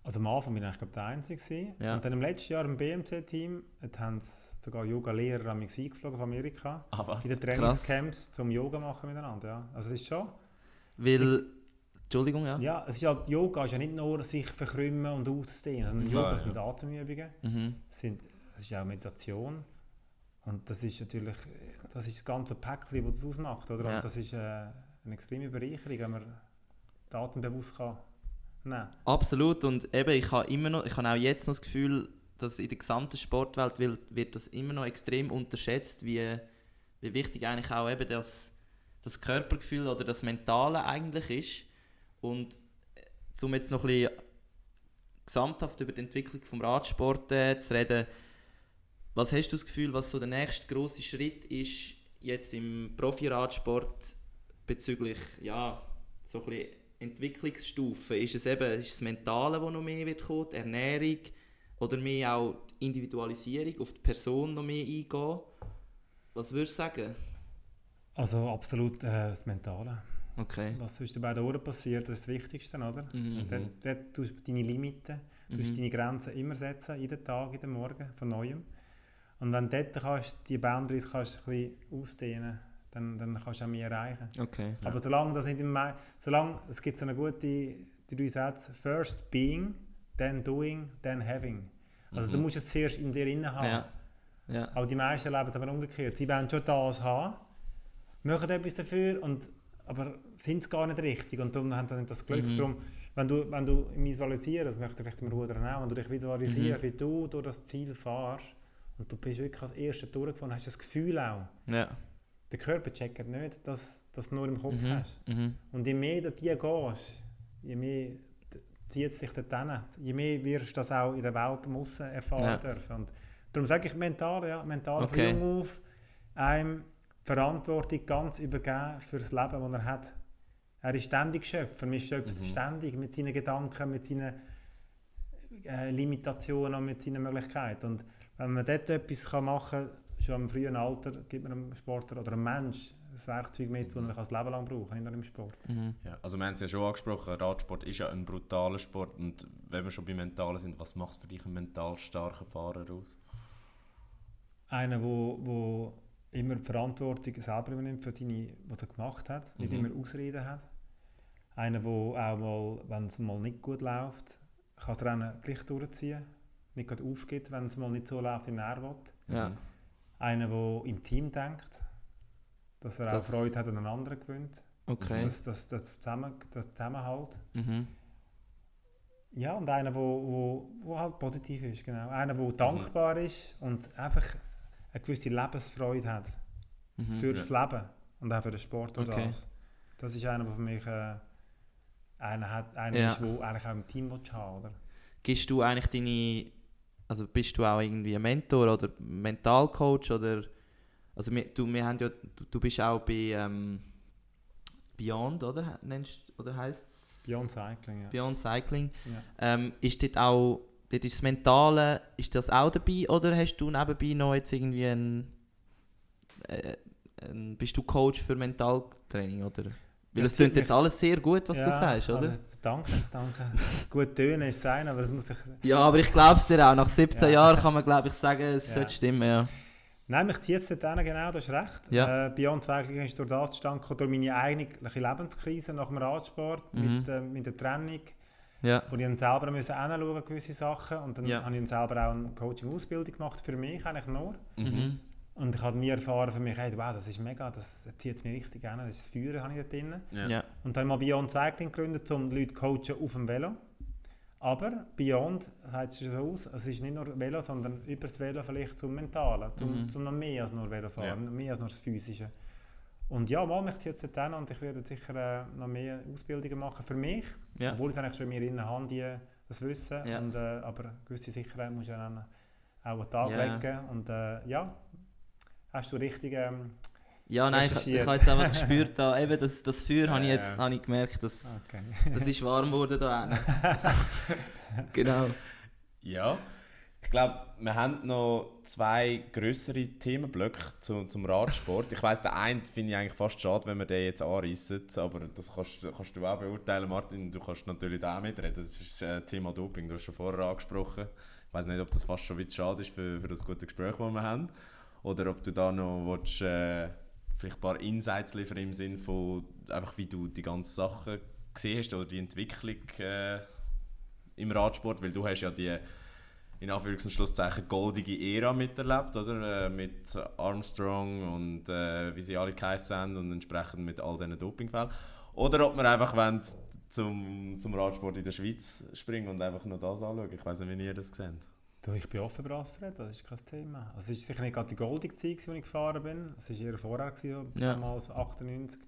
Also am Anfang war ich glaube der Einzige. Ja. Und dann im letzten Jahr im BMC-Team haben sogar Yoga-Lehrer an mich eingeflogen von Amerika. Was? In den Trainingscamps zum Yoga machen miteinander. Ja. Also es ist schon... Weil... Entschuldigung, ja? Ja, es ist halt, Yoga ist ja nicht nur sich verkrümmen und ausdehnen, sondern Yoga sind Atemübungen. Es ist auch Meditation. Und das ist natürlich das ganze Päckchen, das das ausmacht. Oder? Ja. Und das ist eine extreme Bereicherung, wenn man die Atem bewusst kann. Nein. Absolut, und eben, ich habe auch jetzt noch das Gefühl, dass in der gesamten Sportwelt wird das immer noch extrem unterschätzt, wie wichtig eigentlich auch eben das Körpergefühl oder das Mentale eigentlich ist. Und um jetzt noch ein bisschen gesamthaft über die Entwicklung des Radsport zu reden, was hast du das Gefühl, was so der nächste grosse Schritt ist jetzt im Profi-Radsport bezüglich so ein bisschen Entwicklungsstufen? Ist es das Mentale, das noch mehr wird kommen, die Ernährung oder mehr auch die Individualisierung, auf die Person noch mehr eingehen? Was würdest du sagen? Also absolut das Mentale. Okay. Was zwischen den beiden Ohren passiert, das ist das Wichtigste, oder? Dort tust du deine Limiten, deine Grenzen immer setzen, jeden Tag, jeden Morgen, von Neuem. Und wenn du dort die Boundaries ein bisschen ausdehnen, dann kannst du auch mehr erreichen. Okay. Aber solange es gibt so eine gute 3 Sätze, first being, then doing, then having. Also du musst es zuerst in dir innen haben. Ja. Aber die meisten leben aber umgekehrt. Sie wollen schon das haben, machen etwas dafür, aber sind es gar nicht richtig. Und darum haben sie nicht das Glück. Darum, wenn du visualisierst, das möchte ich vielleicht im Rudern auch, wenn du dich visualisierst, wie du durch das Ziel fährst und du bist wirklich als Erster durchgefahren, hast du das Gefühl auch. Ja. Der Körper checkt nicht, dass du nur im Kopf hast. Und je mehr du die gehst, je mehr zieht es dich dorthin. Je mehr wirst du das auch in der Welt aussen erfahren dürfen. Und darum sage ich mental von jung auf, einem Verantwortung ganz übergeben für das Leben, das er hat. Er ist ständig Schöpfer, man schöpft ständig mit seinen Gedanken, mit seinen Limitationen und mit seinen Möglichkeiten. Und wenn man dort etwas machen kann, schon im frühen Alter, gibt man einem Sportler oder einem Menschen ein Werkzeug mit, das er das Leben lang braucht, nicht nur im Sport. Ja, also wir haben es ja schon angesprochen, Radsport ist ja ein brutaler Sport. Und wenn wir schon bei Mentalen sind, was macht für dich einen mental starken Fahrer aus? Einer, der immer die Verantwortung selber übernimmt für seine, was er gemacht hat, nicht immer Ausreden hat. Einer, der auch mal, wenn es mal nicht gut läuft, kann das Rennen gleich durchziehen, nicht gerade aufgibt, wenn es mal nicht so läuft, wie er will. Ja. Einer, der im Team denkt, dass er auch Freude hat, wenn ein anderer gewinnt. Okay. Das Zusammenhalt. Ja, und einer, der halt positiv ist. Genau. Einer, der dankbar ist und einfach eine gewisse Lebensfreude hat für das Leben und auch für den Sport oder das. Das ist einer, der für mich einer ist, der eigentlich auch im Team haben will, oder? Gibst du eigentlich bist du auch irgendwie ein Mentor oder Mentalcoach oder Also wir haben ja, du bist auch bei Beyond, oder? Oder heisst es? Beyond Cycling, ja. Beyond Cycling. Ja. Ist dort auch, dort ist das Mentale, ist das auch dabei, oder hast du nebenbei noch jetzt irgendwie bist du Coach für Mentaltraining, oder? Weil es klingt jetzt alles sehr gut, was du sagst, oder? Also, danke. Gut tönen ist es ein, aber das muss ich... Ja, aber ich glaube es dir auch. Nach 17 Jahren kann man, glaube ich, sagen, es sollte stimmen, ja. Nein, mich zieht es dort hin, genau, du hast recht. Ja. Beyond Cycling ist durch das zustande gekommen, durch meine eigene Lebenskrise nach dem Radsport, mit der Trennung, Ja. wo ich dann selber hinschauen gewisse Sachen. Und dann habe ich dann selber auch eine Coaching-Ausbildung gemacht, für mich eigentlich nur. Mhm. Und ich habe nie erfahren für mich, hey, wow, das ist mega, das zieht es mir richtig an, das ist das Feuer, habe ich dort drin. Ja. Und dann habe ich mal Beyond Cycling gegründet, um Leute zu coachen auf dem Velo. Aber Beyond sieht es so aus, es ist nicht nur Velo, sondern über das Velo vielleicht zum Mentalen, zum noch mehr als nur Velofahren, mehr als nur das Physische. Und ja, mal möchte ich jetzt dort hin und ich werde sicher noch mehr Ausbildungen machen für mich, obwohl ich eigentlich schon in mir drin habe, das Wissen. Ja. Und, aber gewisse Sicherheit muss ich dann auch an den Tag legen. Und hast du richtig ja, nein, ich habe jetzt einfach gespürt, da, eben das Feuer habe ich gemerkt, das ist warm geworden da. Genau. Ja, ich glaube, wir haben noch 2 grössere Themenblöcke zum Radsport. Ich weiss, den einen finde ich eigentlich fast schade, wenn wir den jetzt anreissen, aber das kannst du auch beurteilen, Martin. Du kannst natürlich da auch mitreden. Das ist das Thema Doping, du hast schon vorher angesprochen. Ich weiss nicht, ob das fast schon wieder schade ist für das gute Gespräch, das wir haben. Oder ob du da noch willst, vielleicht ein paar Insights liefern im Sinne von, einfach wie du die ganzen Sachen gesehen hast oder die Entwicklung im Radsport, weil du hast ja die, in Anführungs- und Schlusszeichen, goldige Ära miterlebt, oder? Mit Armstrong und wie sie alle geheißen haben und entsprechend mit all diesen Dopingfällen. Oder ob wir einfach wollen, zum Radsport in der Schweiz springen und einfach nur das anschauen. Ich weiss nicht, wie ihr das seht. Du, ich bin offen für das, das ist kein Thema. Also es war sicher nicht gerade die goldige Zeit, als ich gefahren bin. Es war eher vorher, damals 98,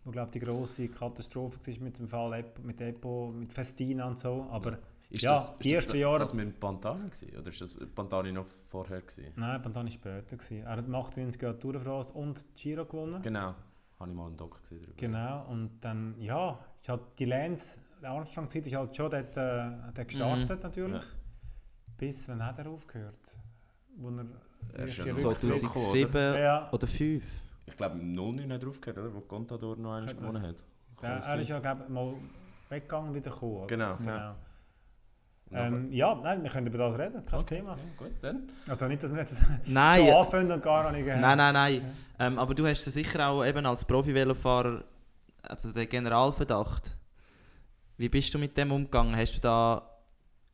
wo glaube die grosse Katastrophe war mit dem Fall mit Epo, mit Festina und so. Aber Ist die ersten Jahre... das mit Pantani gewesen? Oder ist das Pantani noch vorher gewesen? Nein, Pantani war später gewesen. Er hat im 98 Jahr Tour de France und Giro gewonnen. Genau, habe ich mal einen Doc gesehen darüber. Genau, und dann, ja, ist halt die Lance, die Armstrong-Zeit ist halt schon dort gestartet natürlich. Ja. Bis, wann hat er aufgehört? Wo er ist ja 2007 oder 5. Ich glaube, im 09 hat er aufgehört, oder? Wo Contador noch einmal gewonnen hat. Er ist ja, glaube ich, mal weggegangen, wieder gekommen. Oder? Genau. Ja, nein, wir können über das reden, kein Thema. Ja, gut, dann. Also nicht, dass wir jetzt schon anfangen und gar nicht... Nein. Ja. Aber du hast sicher auch eben als Profi-Velofahrer, also den Generalverdacht. Wie bist du mit dem umgegangen? Hast du da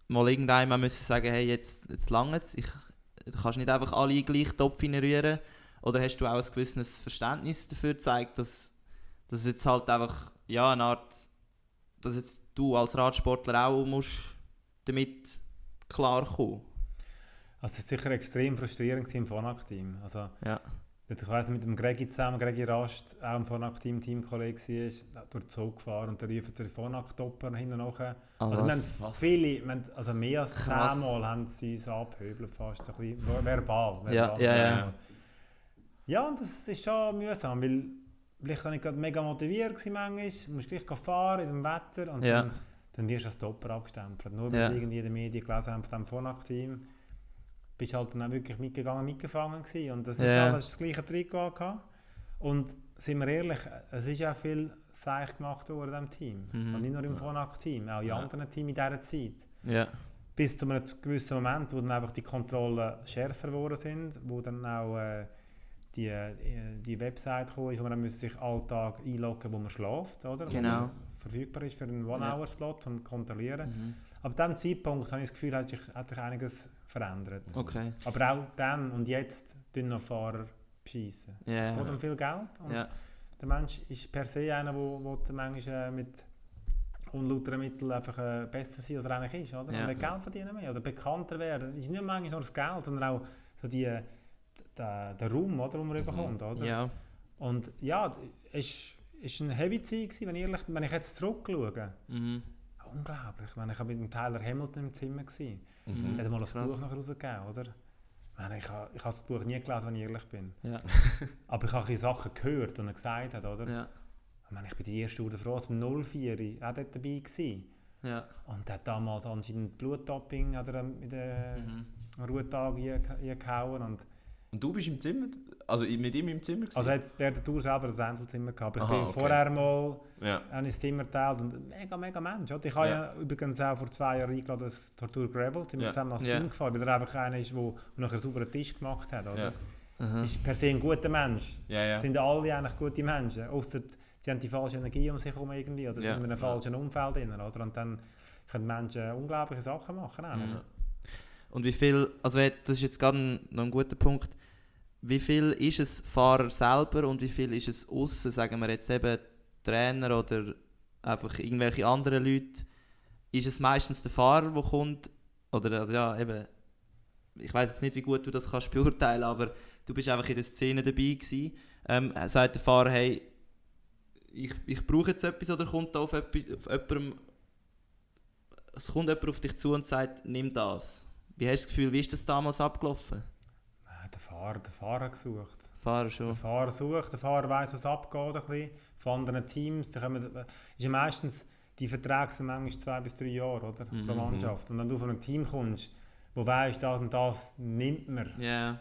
mal irgendeinmal müssen sagen, hey, jetzt lange es, du kannst nicht einfach alle in den gleichen Topf rühren? Oder hast du auch ein gewisses Verständnis dafür gezeigt, dass jetzt halt einfach, ja, eine Art, dass jetzt du als Radsportler auch musst damit klarkommen? Also es war sicher extrem frustrierend im Phonak-Team. Also, ja. Ich weiss, mit dem Gregi zusammen, Gregi Rast, auch im Phonak-Team, Teamkollege war, durch den Zoo gefahren und da rief der Phonak-Topper hinten nachher. Also wir haben viele, also mehr als 10 Mal haben sie uns abgehöbelt, fast so ein bisschen verbal. Ja, und das ist schon mühsam, weil vielleicht war ich gerade mega motiviert manchmal, du musst gleich fahren in dem Wetter und dann wirst du als Topper abgestempelt. Nur weil sie irgendwie in den Medien gelesen haben von diesem Phonak-Team, bist halt dann auch wirklich mitgefangen gewesen. Und das ist halt das gleiche Trikot gehabt. Und sind wir ehrlich, es ist auch viel Seich gemacht worden in diesem Team. Und nicht nur im Phonak-Team, auch in anderen Teams in dieser Zeit. Ja. Bis zu einem gewissen Moment, wo dann einfach die Kontrollen schärfer geworden sind, wo dann auch die Website gekommen ist, wo man dann sich alltag einloggen, wo man schläft, oder? Genau. Wo man verfügbar ist für einen One-Hour-Slot zum Kontrollieren. Ab diesem Zeitpunkt habe ich das Gefühl, hat sich einiges verändert. Okay. Aber auch dann und jetzt tun noch Fahrer beschissen. Es geht um viel Geld und der Mensch ist per se einer, der manchmal mit unlauteren Mitteln einfach besser sein, als er eigentlich ist. Oder? Und Geld verdienen mehr oder bekannter werden. Es ist nicht manchmal nur das Geld, sondern auch so der Raum, oder, den man bekommt. Oder? Ja. Und ja, es war eine heavy Zeit, wenn ich jetzt zurückschaue. Unglaublich. Ich war mit dem Tyler Hamilton im Zimmer. Der hat mal ein Buch noch rausgegeben, oder? Ich habe das Buch nie gelesen, wenn ich ehrlich bin. Ja. Aber ich habe Sachen gehört, die er gesagt hat, oder? Ja. Ich bin die erste Tour de France im 04 auch dort dabei gewesen. Ja. Und er hat damals anscheinend Blutdoping in den Ruhetag gehauen. Und du bist im Zimmer? Also mit ihm im Zimmer gewesen? Also jetzt während der Tour selber das Einzelzimmer gehabt. Aber ich bin okay. vorher mal ins Zimmer geteilt und mega Mensch. Oder? Ich habe ja übrigens auch vor 2 Jahren eingeladen, das Tortur Gravel, sind wir zusammen als Team gefahren, weil er einfach einer ist, der nachher einen sauberen Tisch gemacht hat. Oder? Ist per se ein guter Mensch. Sind alle eigentlich gute Menschen, ausser sie haben die falsche Energie um sich herum irgendwie oder sind in einem falschen Umfeld drin, oder? Und dann können Menschen unglaubliche Sachen machen. Und wie viel, also das ist jetzt gerade noch ein guter Punkt, wie viel ist es Fahrer selber und wie viel ist es aussen, sagen wir jetzt eben Trainer oder einfach irgendwelche anderen Leute? Ist es meistens der Fahrer, der kommt? Oder also ja, eben, ich weiss jetzt nicht, wie gut du das kannst beurteilen, aber du bist einfach in der Szene dabei gewesen. Sagt der Fahrer, hey, ich brauche jetzt etwas, oder kommt da auf jemandem, es kommt jemand auf dich zu und sagt, nimm das. Wie hast du das Gefühl, wie ist das damals abgelaufen? Der Fahrer gesucht. Der Fahrer schon. Der Fahrer sucht, der Fahrer weiss, was abgeht. Ein bisschen. Von anderen Teams. Ist ja meistens, die Verträge sind manchmal 2 bis 3 Jahre, oder? Pro Mannschaft. Und wenn du von einem Team kommst, wo weisst, das und das nimmt man,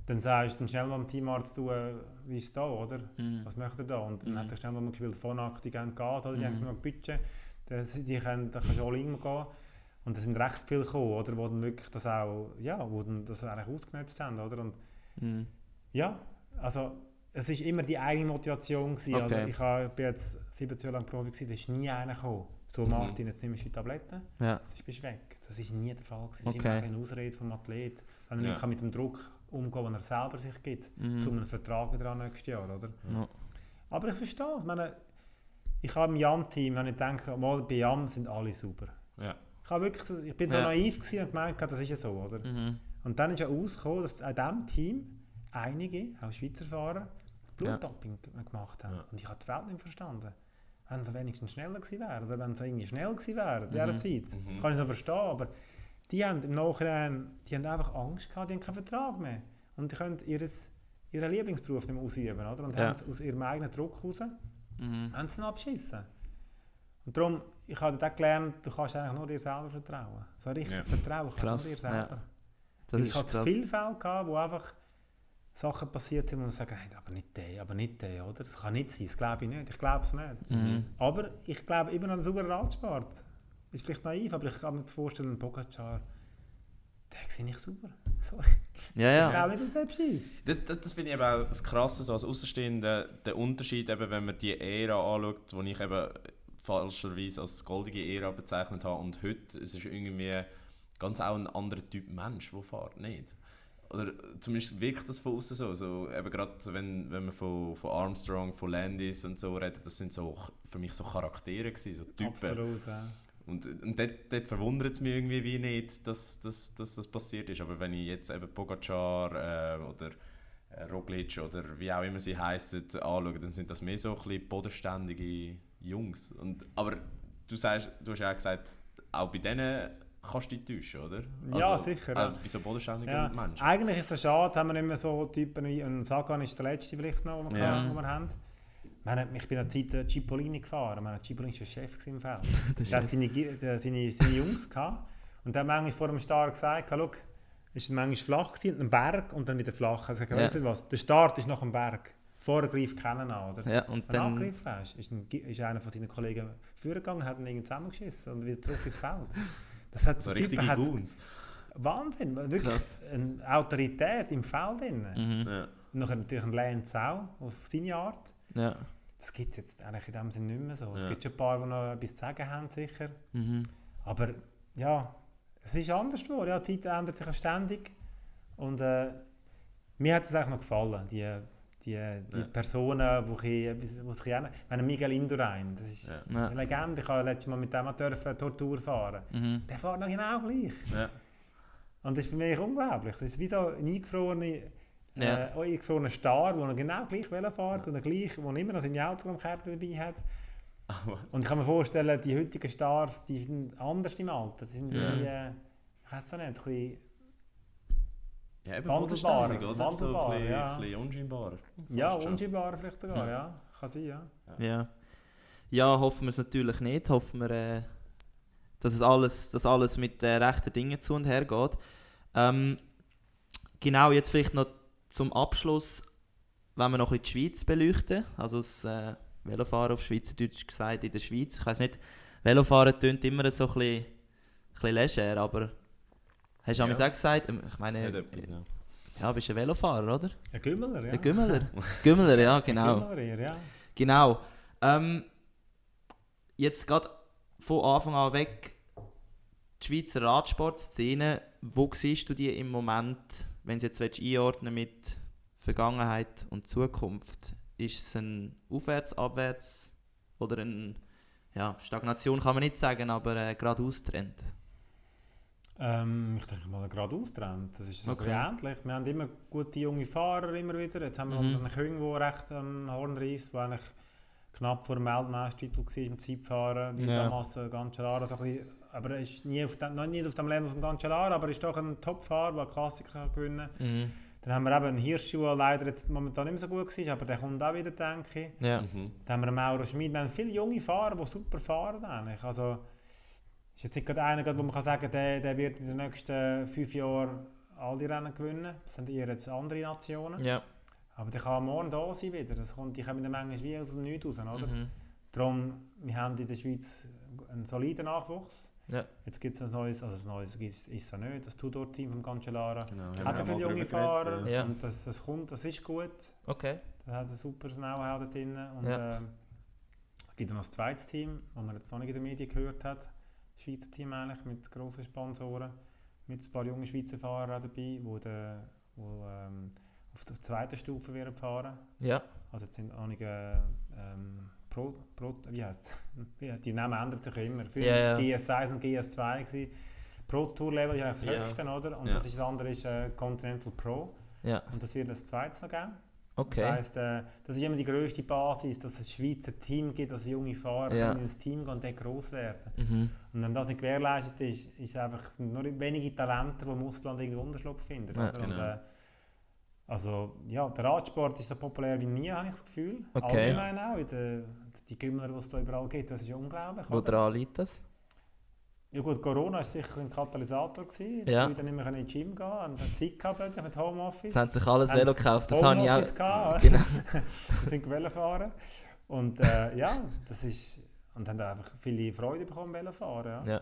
dann sagst du dann schnell mal dem Teamarzt, wie ist es da, oder? Was möchte er da? Und dann hat er schnell mal gespielt, Phonak, die gehen Gas, oder? Die haben genug Budget. Da kannst du all in gehen. Und da sind recht viele gekommen, oder, wo dann wirklich das auch, wo dann das eigentlich ausgenutzt haben, oder? Und ja, also es war immer die eigene Motivation gewesen. Okay. Also, ich bin jetzt 17 Jahre lang Profi gewesen, da ist nie einer gekommen. So, Martin, jetzt nimmst du die Tabletten, jetzt bist du weg. Das war nie der Fall gewesen. Das ist immer eine Ausrede vom Athlet, wenn er nicht mit dem Druck umgehen kann, den er selber sich gibt, zu einem Vertrag wieder nächstes Jahr, oder? Aber ich verstehe es. Ich habe im Jam-Team, wenn ich denke, mal bei Jam sind alle super. Ich bin so naiv gewesen und gemeint, das ist ja so, oder? Und dann ist ja rausgekommen, dass in diesem Team einige, auch Schweizer Fahrer, Blutdoping gemacht haben. Und ich habe die Welt nicht verstanden. Wenn sie wenigstens schneller gewesen wären, oder wenn sie irgendwie schnell gewesen wären in dieser Zeit, kann ich es noch verstehen, aber die haben im Nachhinein, die haben einfach Angst gehabt, die haben keinen Vertrag mehr. Und die können ihren Lieblingsberuf nicht mehr ausüben, oder? Und haben aus ihrem eigenen Druck heraus, haben sie ihn abgeschissen. Und darum, ich habe dort gelernt, du kannst eigentlich nur dir selber vertrauen. So richtig vertrauen kannst du nur dir selber. Ich hatte zu viele Fälle gehabt, wo einfach Sachen passiert sind, wo man sagt, hey, aber nicht der, oder? Das kann nicht sein, das glaube ich nicht, ich glaube es nicht. Aber ich glaube immer noch an den sauberen Radsport. Ist vielleicht naiv, aber ich kann mir vorstellen, Pogacar, den sehe ich super. Sorry. Ich glaube nicht, dass der bescheißt. Das finde ich eben auch das Krasse, so als Außenstehender, der Unterschied, eben, wenn man die Ära anschaut, die ich eben falscherweise als goldige Ära bezeichnet habe, und heute, es ist irgendwie ganz auch ein anderer Typ Mensch, der fährt, nicht? Oder zumindest wirkt das von außen so. So eben gerade wenn man von Armstrong, von Landis und so redet, das sind so für mich so Charaktere gewesen, so Typen. Absolut, ja. Und dort verwundert es mich irgendwie wie nicht, dass das passiert ist. Aber wenn ich jetzt eben Pogacar oder Roglic oder wie auch immer sie heissen anschaue, dann sind das mehr so ein bisschen bodenständige Jungs. Aber du hast ja auch gesagt, auch bei denen kannst du dich täuschen, oder? Ja, sicher. Bei so bodenständigen Menschen. Eigentlich ist es schade, haben wir nicht mehr so Typen wie ein Sagan ist der letzte vielleicht noch, den wir haben. Ich bin eine Zeit Cipollini gefahren. Cipollini war der Chef im Feld. Er hat seine Jungs gehabt. Und dann manchmal vor dem Start gesagt, schau, ist es manchmal flach gewesen, ein Berg und dann wieder flach. Also, weißt du was? Der Start ist nach dem Berg. Vorher greift keinen an, oder? Ja, und wenn du angegriffen hast, ist einer von seinen Kollegen vorgegangen, hat ihn irgendwie zusammengeschissen und wieder zurück ins Feld. Das hat so richtige Goons. Wahnsinn, wirklich eine Autorität im Feld drin. Nachher natürlich ein Lenz auch, auf seine Art. Ja. Das gibt es jetzt eigentlich in dem Sinne nicht mehr so. Es gibt schon ein paar, die noch etwas zu sagen haben, sicher. Aber ja, es ist anders geworden. Ja, die Zeit ändert sich ständig. Und mir hat es eigentlich noch gefallen, die Personen, die sich ändern. Miguel Indurain, das ist eine Legende. Ich habe letztes Mal mit dem Tortur fahren. Der fährt noch genau gleich. Und das ist für mich unglaublich. Das ist wie so ein eingefrorener Star, der genau gleich fährt und der immer noch seine Autogrammkarte dabei hat. Und ich kann mir vorstellen, die heutigen Stars, die sind anders im Alter. Die sind ich weiß auch nicht, ein bisschen Ja, eben wandelbar, oder? So ein bisschen unscheinbar. Ja, unscheinbar vielleicht sogar, ja. Kann sein, ja. Ja, hoffen wir es natürlich nicht. Hoffen wir, dass alles mit rechten Dingen zu und her geht. Genau, jetzt vielleicht noch zum Abschluss, wenn wir noch ein bisschen die Schweiz beleuchten. Also das Velofahren auf Schweizerdeutsch gesagt in der Schweiz. Ich weiss nicht, Velofahren tönt immer so ein bisschen leger, aber hast du auch gesagt, ich meine, ja, bist ein Velofahrer, oder? Ein Gümmeler, ja. Ein Gümmeler. Gümmeler, ja, genau. Gümmeler, ja. Genau. Jetzt gerade von Anfang an weg, die Schweizer Radsportszene, wo siehst du die im Moment, wenn du jetzt einordnen mit Vergangenheit und Zukunft? Ist es ein Aufwärts-, Abwärts- oder eine Stagnation kann man nicht sagen, aber geradeaus-Trend? Ich denke mal, geradeaus Trend. Das ist so ähnlich. Wir haben immer gute junge Fahrer immer wieder. Jetzt haben wir einen König, der recht am Horn reisst, der eigentlich knapp vor dem Weltmeistertitel war im Zeitfahren, wie damals Cancellara. So aber er ist noch nie auf dem Level von Cancellara, aber er ist doch ein Top-Fahrer, der einen Klassiker gewinnen kann. Dann haben wir eben einen Hirschi, der leider jetzt momentan nicht mehr so gut war, aber der kommt auch wieder, denke ich. Ja. Dann haben wir einen Mauro Schmid. Wir haben viele junge Fahrer, die super fahren eigentlich. Also, ist jetzt nicht gerade einer, wo man kann sagen kann, der wird in den nächsten 5 Jahren all die Rennen gewinnen. Das sind eher jetzt andere Nationen. Ja. Aber der kann morgen da sein wieder. Die kommen manchmal wie aus dem Nichts raus. Oder? Darum, wir haben in der Schweiz einen soliden Nachwuchs. Ja. Jetzt gibt es ein neues, ist es ja nicht, das Tudor-Team vom Cancellara. Genau, hat viele junge Fahrer ja. und das ist gut. Okay. Das hat ein super Know-how da drin. Und es gibt noch ein zweites Team, das man jetzt noch nicht in den Medien gehört hat. Das Schweizer Team eigentlich, mit grossen Sponsoren, mit ein paar jungen Schweizer Fahrern dabei, die auf der zweiten Stufe werden fahren. Ja. Also jetzt sind einige wie heisst es? Die Namen ändern sich immer. Früher war es GS1 und GS2. Pro Tour Level ist eigentlich das höchste, oder? Und das andere ist Continental Pro. Ja. Und das wird das zweites noch geben. Okay. Das heisst, das ist immer die grösste Basis, dass es ein Schweizer Team gibt, dass junge Fahrer in das Team gehen und dort gross werden. Und wenn das nicht gewährleistet ist, ist es einfach nur wenige Talente, die im Ausland irgendwo Unterschlupf finden. Ja, oder? genau. Und, der Radsport ist so populär wie nie, habe ich das Gefühl. Okay. Allgemein auch. Die Gümmeler, die es da überall gibt, das ist unglaublich. Woran liegt das? Ja gut, Corona war sicher ein Katalysator. Die Leute nicht mehr in die Gym gehen und Zeit gehabt mit Homeoffice. Sie haben sich alles Velo gekauft, das habe ich auch. Gehabt, genau. Sie sind Velo fahren. Und das ist... Und haben einfach viele Freude bekommen, Velo fahren. Ja.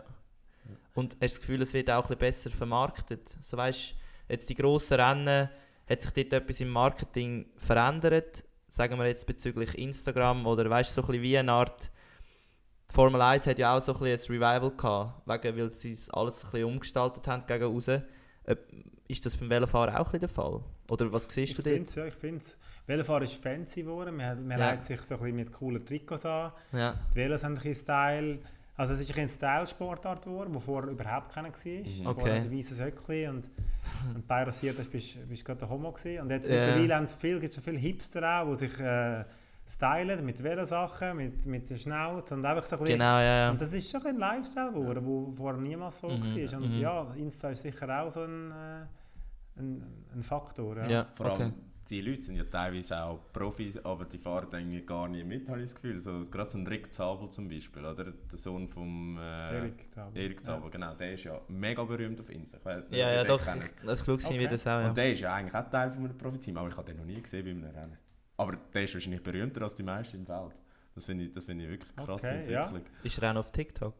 Und hast du das Gefühl, es wird auch ein bisschen besser vermarktet? So, weißt, jetzt die grossen Rennen, hat sich dort etwas im Marketing verändert? Sagen wir jetzt bezüglich Instagram oder weißt so ein bisschen wie eine Art... Die Formel 1 hat ja auch so ein bisschen ein Revival gehabt, weil sie es alles ein bisschen umgestaltet haben gegen raus. Ist das beim Velofahren auch ein bisschen der Fall? Oder was siehst du dort? Ich finde es. Velofahren ist fancy geworden. Man leitet sich so ein bisschen mit coolen Trikots an. Ja. Die Velos haben ein bisschen Style. Also es ist ein Style-Sportart geworden, wo vorher überhaupt keiner war. Okay. Vorher ein weißes Höckli und bei rasiert hast, bist du gerade der Homo gewesen. Und jetzt mittlerweile gibt es so viele Hipster auch, die sich stylen mit Velosachen, mit der Schnauze und einfach so ein bisschen. Genau, ja. Und das ist schon ein Lifestyle geworden, wo vorher niemals so war. Und ja, Insta ist sicher auch so ein Faktor. Ja. Vor allem, die Leute sind ja teilweise auch Profis, aber die fahren eigentlich gar nicht mit, habe ich das Gefühl. So, gerade so ein Rick Zabel zum Beispiel, oder? Der Sohn von Erik Zabel, genau. Der ist ja mega berühmt auf Insta. Ich weiss nicht, ja, doch, ich schaue es wie das auch. Ja. Und der ist ja eigentlich auch Teil von einem Profiteam, aber ich habe den noch nie gesehen bei einem Rennen. Aber der ist wahrscheinlich berühmter als die meisten im Feld. Das finde ich wirklich eine krasse Entwicklung. Ja. Ist er auch noch auf TikTok?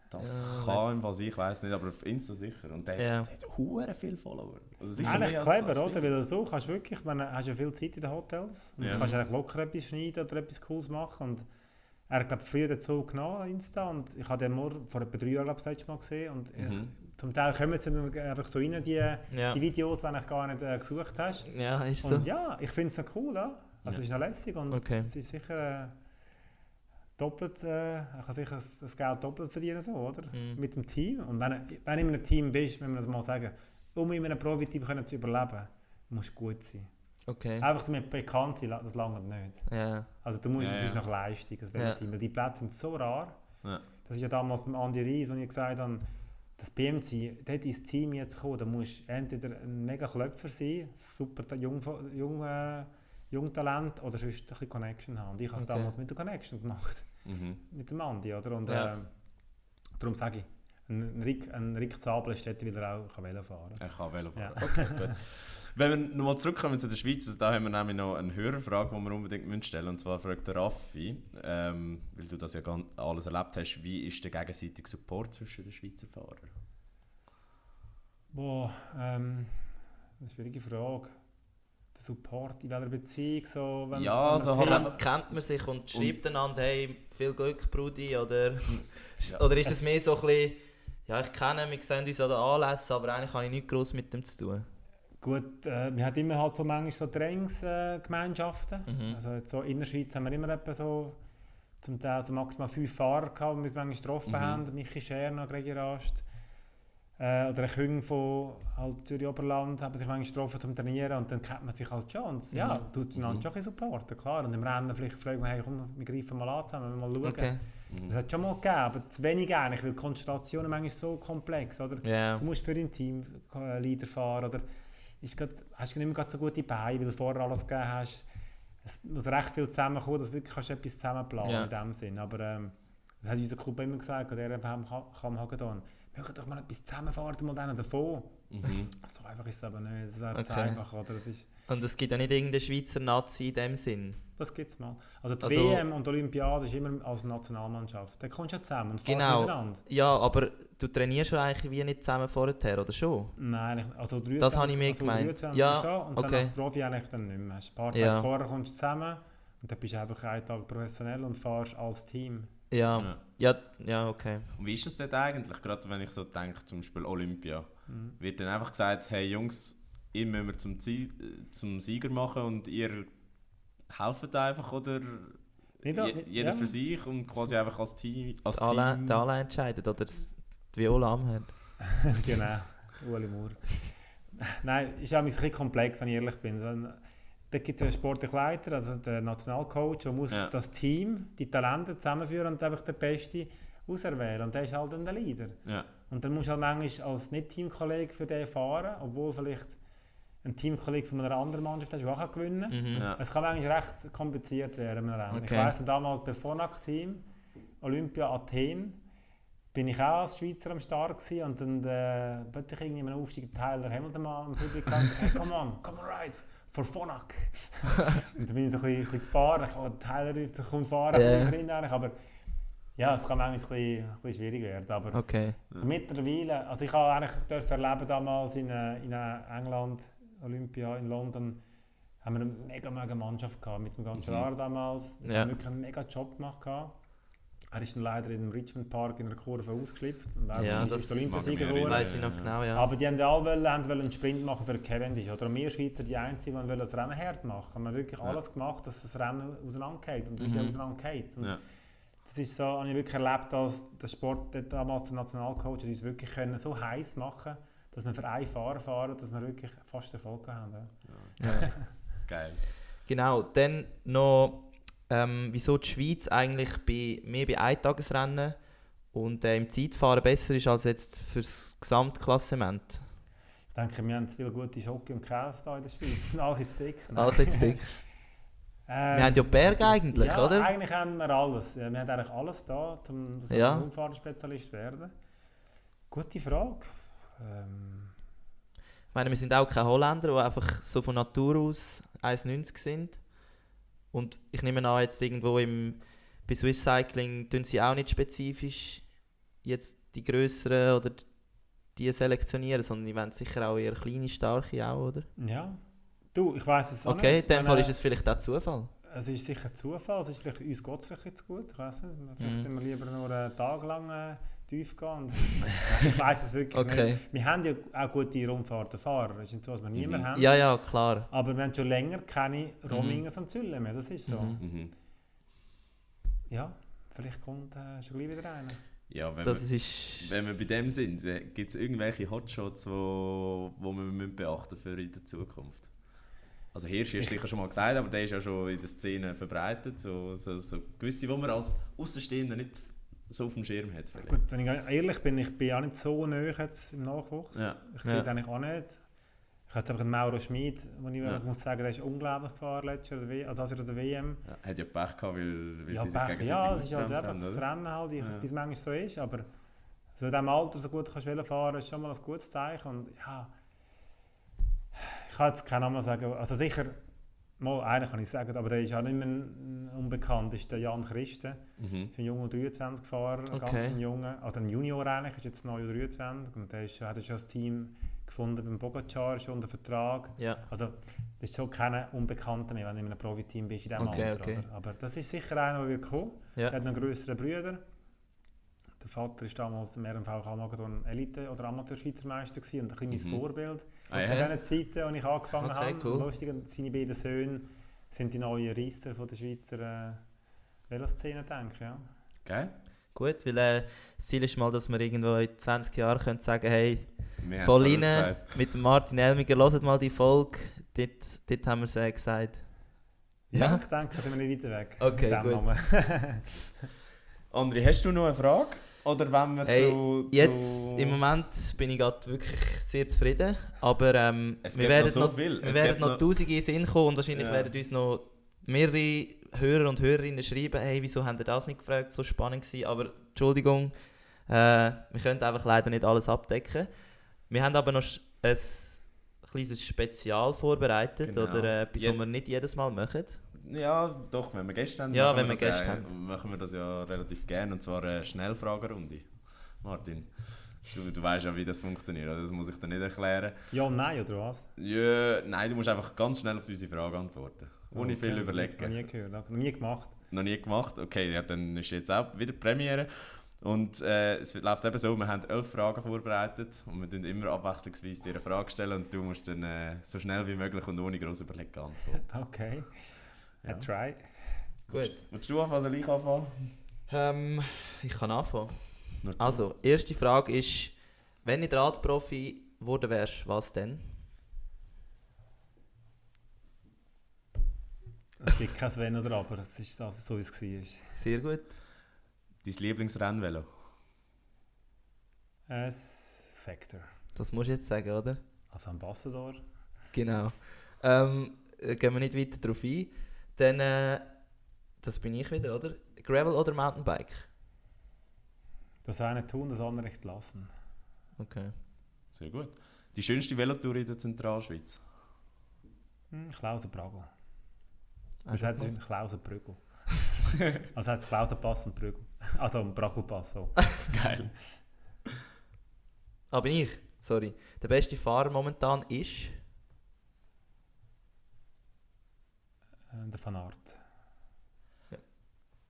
Das kann, was ich weiss nicht, aber auf Insta sicher. Und der hat hure viele Follower. Also eigentlich clever, oder? Weil so kannst du wirklich, hast ja viel Zeit in den Hotels und du kannst eigentlich locker etwas schneiden oder etwas Cooles machen. Und er hat früher dazu genommen, Insta, und ich habe den nur vor etwa 3 Jahren das letzte Mal gesehen. Und zum Teil kommen jetzt einfach so rein, die Videos, die du gar nicht gesucht hast. Ja, ist so. Und ja, ich finde es noch cool. Ja? Also es ist noch lässig und es ist sicher... doppelt, kann sicher das Geld doppelt verdienen, so, oder? Mit dem Team. Und wenn du in einem Team bist, wenn wir das mal sagen, um in einem Profiteam zu überleben, musst du gut sein. Okay. Einfach damit bekannt sein, das lange nicht. Ja. Also du musst, es ist noch Leistung, das Team, weil die Plätze sind so rar. Ja. Das ist ja damals beim Andi Reis, als ich gesagt habe, das BMC, dort ins Team jetzt kommen, da musst du entweder ein mega Klöpfer sein, super Jungtalent, oder sonst ein bisschen Connection haben. Und ich habe es damals mit der Connection gemacht, mit dem Andi, oder? Und darum sage ich, ein Rick Zabel ist dort, weil er auch Velo fahren kann. Er kann Velo fahren, okay, gut. Wenn wir nochmal zurückkommen zu der Schweiz, also da haben wir nämlich noch eine Hörerfrage, die wir unbedingt stellen müssen. Und zwar fragt der Raffi, weil du das ja alles erlebt hast, wie ist der gegenseitige Support zwischen den Schweizer Fahrern? Boah, eine schwierige Frage. Der Support in welcher Beziehung? So, Kennt man sich und schreibt einander, hey, viel Glück, Brudi? Oder ist es mehr so ein bisschen, ja, ich kenne ihn, wir sehen uns an den Anlässen, aber eigentlich habe ich nichts gross mit dem zu tun? Gut, wir haben immer halt so manchmal so Trainingsgemeinschaften. Also jetzt so in der Schweiz haben wir immer etwa so zum Teil so maximal 5 Fahrer gehabt, die wir manchmal getroffen haben. Michi Scherner, Gregi Rast. Oder ein Küng von halt Zürich-Oberland haben sich manchmal getroffen zum Trainieren und dann kennt man sich halt schon. Und ja, tut einander schon ein bisschen supporten, klar. Und im Rennen vielleicht fragen wir, hey, komm, wir greifen mal an zusammen, wir mal schauen. Okay. Das hat schon mal gegeben, aber zu wenig eigentlich, weil die Konstellationen manchmal so komplex, oder? Yeah. Du musst für dein Team Leader fahren, oder hast du nicht mehr so gute Beine, weil du vorher alles gegeben hast. Es muss recht viel zusammenkommen, dass du wirklich etwas zusammenplanen in dem Sinn. Aber das hat unser Club immer gesagt, der kann Hagedorn. Wir können doch mal etwas zusammenfahren, mal dann davon. So einfach ist es aber nicht, das wäre zu einfach. Oder? Und es gibt ja nicht irgendeine Schweizer Nazi in dem Sinn? Das gibt es mal. Also die WM und die Olympiade ist immer als Nationalmannschaft. Da kommst du ja zusammen und fährst miteinander. Ja, aber du trainierst ja eigentlich wie nicht zusammen vorher, oder schon? Nein, also 23, das habe ich mir gemeint. Schon und dann als Profi eigentlich dann nicht mehr. Ein paar Tage vorher kommst du zusammen und dann bist du einfach einen Tag professionell und fährst als Team. Ja, okay. Und wie ist es denn eigentlich, gerade wenn ich so denke, zum Beispiel Olympia, wird dann einfach gesagt, hey Jungs, ihr müsst zum Sieger machen und ihr helft einfach, oder jeder für sich und quasi einfach als Team? Der alle entscheidet, oder die Viola am Genau, Ueli Moore. Nein, ist auch ein bisschen komplex, wenn ich ehrlich bin. Da gibt es einen sportlichen Leiter, also den Nationalcoach, der muss das Team, die Talente zusammenführen und einfach den Besten auserwählen. Und der ist halt dann der Leader. Ja. Und dann musst du halt manchmal als Nicht-Teamkollege für den fahren, obwohl vielleicht ein Teamkollege von einer anderen Mannschaft hast, der auch gewinnen kann. Es kann manchlich recht kompliziert werden. Ich weiss, damals bei Phonak-Team, Olympia Athen, bin ich auch als Schweizer am Start gewesen, und dann plötzlich irgendwie einen Aufstieg Tyler Hamilton mal am Publikum gesagt, hey, come on ride for Phonak. Und dann bin ich so ein bisschen gefahren, Tyler ruft, ich komme fahren, aber ja, es kann manchmal ein bisschen schwierig werden. Aber mittlerweile, also ich habe eigentlich erleben damals in England, Olympia in London, haben wir eine mega Mannschaft gehabt mit dem ganzen Gerard damals. Wir haben wirklich einen mega Job gemacht. Er ist dann leider in dem Richmond Park in der Kurve ausgeschlüpft. Das ist Olympiasieger geworden. Weiss ich noch genau, ja. Aber die haben alle einen Sprint machen für Cavendish. Oder wir Schweizer die Einzigen, die das Rennen hart machen. Wir haben wirklich alles gemacht, dass das Rennen auseinandergeht. Und das ist ja auseinandergeht. Das ist so, habe ich wirklich erlebt, dass der Sport, damals der Nationalcoach, uns wirklich so heiß machen können, dass wir für einen Fahrer fahren, dass wir wirklich fast Erfolg haben. Ja. Geil. Genau, dann noch, wieso die Schweiz eigentlich mehr bei Eintagesrennen und im Zeitfahren besser ist als jetzt für das Gesamtklassement? Ich denke, wir haben zu viele gute Schoki und Käse hier in der Schweiz. Alle zu dick. Wir haben ja Berge eigentlich, oder? Ja, eigentlich haben wir alles. Wir haben eigentlich alles da, um Rundfahrtspezialist zu werden. Gute Frage. Ich meine, wir sind auch keine Holländer, die einfach so von Natur aus 1,90 sind. Und ich nehme an, jetzt irgendwo bei Swiss Cycling tun sie auch nicht spezifisch jetzt die grösseren oder die selektionieren, sondern die wollen sicher auch eher kleine, starke auch, oder? Ja. Du, ich weiss es auch nicht. Okay, in dem Fall ist es vielleicht auch Zufall. Es ist sicher Zufall, es ist vielleicht uns Gott vielleicht zu gut, ich weiss nicht. Vielleicht wir lieber nur einen Tag lang tief gehen. Ich weiss es wirklich nicht. Wir haben ja auch gute Rundfahrtenfahrer, das ist nicht so, dass wir niemanden haben. Ja, klar. Aber wir haben schon länger keine Romingers und Zülle mehr, das ist so. Ja, vielleicht kommt schon gleich wieder einer. Ja, wenn wir bei dem sind, gibt es irgendwelche Hotshots, wo wir beachten für in der Zukunft? Also Hirsch hast du sicher schon mal gesagt, aber der ist ja schon in der Szene verbreitet. So gewisse, die man als Außenstehender nicht so auf dem Schirm hat. Vielleicht. Gut, wenn ich ehrlich bin, ich bin auch nicht so nahe jetzt im Nachwuchs. Ja. Ich sehe es eigentlich auch nicht. Ich hatte einfach einen Mauro Schmid, wo ich muss sagen, der ist unglaublich gefahren letztes Jahr, also der WM. Ja, hat ja Pech gehabt, weil Ja, sie sich Pech, gegenseitig ja, das ist halt ausgebremst einfach das haben, Rennen halt, Ja. bis manchmal so ist, aber so in diesem Alter so gut kannst du fahren, ist schon mal ein gutes Zeichen und ja, ich kann jetzt keinen Namen sagen, also sicher, mal einen kann ich sagen, aber der ist auch nicht mehr unbekannt, ist der Jan Christen, ist ein junger 23-Fahrer, ein ganz junger, also ein Junior eigentlich, ist jetzt neu 23 und der hat schon das Team gefunden beim Pogacar, schon unter Vertrag. Ja. Also das ist schon kein Unbekannter mehr, wenn du in einem Profiteam bist in diesem Okay, Alter. okay. Oder? Aber das ist sicher einer, der wird kommen. Ja. Der hat noch grössere Brüder. Der Vater war damals im RMV Hamagdon Elite- oder Amateur-Schweizer Meister gewesen und ein bisschen mein Vorbild. Ah, In ja. diesen Zeiten, als ich angefangen habe. Cool. Lustig, seine beiden Söhne sind die neuen Reisser von der Schweizer Veloszene, denke ich. Ja. Geil. Gut, weil das Ziel ist mal, dass wir irgendwo in 20 Jahren können sagen, hey, Wir haben voll es vorher rein gesagt. mit dem Martin Elmiger, hört mal die Folge, dort haben wir es gesagt. Ja, ich denke, da sind wir nicht weiter weg. Okay, mit dem gut. Namen. André, hast du noch eine Frage? Oder wenn wir Hey, jetzt im Moment bin ich gerade wirklich sehr zufrieden, aber Es wir gibt werden noch so noch, viel. wir Es werden gibt noch noch- Tausende in den Sinn kommen und wahrscheinlich Ja. werden uns noch mehrere Hörer und Hörerinnen schreiben, hey, wieso habt ihr das nicht gefragt, so spannend gewesen, aber Entschuldigung, wir können einfach leider nicht alles abdecken. Wir haben aber noch ein kleines Spezial vorbereitet, Genau. oder etwas, was wir nicht jedes Mal machen. Ja, doch, wenn wir Gäste haben, Ja, machen wenn wir wir das Gäste ja, haben. machen wir das ja relativ gerne, und zwar eine Schnellfragerunde. Martin, du weißt ja, wie das funktioniert, oder? Das muss ich dir nicht erklären. Ja und nein, oder was? Ja, nein, du musst einfach ganz schnell auf unsere Frage antworten, ohne Okay, viel Noch überlegen. nie gehört, noch nie gemacht. Noch nie gemacht? Okay, ja, dann ist jetzt auch wieder Premiere. Und es läuft eben so, wir haben 11 Fragen vorbereitet und wir stellen immer abwechslungsweise dir eine Frage stellen und du musst dann so schnell wie möglich und ohne groß überlegen antworten. Okay, Ja. I try. Gut. Willst du anfangen, soll ich anfangen? Ich kann anfangen. Nur du. Also, erste Frage ist, wenn du Radprofi geworden wärst, was denn? Es gibt kein Wenn oder Aber, es ist also so, wie es war. Sehr gut. Dein Lieblingsrennvelo? Ein Factor, Das musst du jetzt sagen, oder? also Ambassador. Genau. Gehen wir nicht weiter darauf ein. Dann, das bin ich wieder, oder? Gravel oder Mountainbike? Das eine tun, das andere nicht lassen. Okay. Sehr gut. Die schönste Velotour in der Zentralschweiz? Klausenpragel. Das Also, heißt, es ist ein Klausenprügel. Also heißt Klausenpass und Prügel. Also ein Pragelpass, so. Geil. bin ich? Sorry. Der beste Fahrer momentan ist... Der Van Aert. Ja.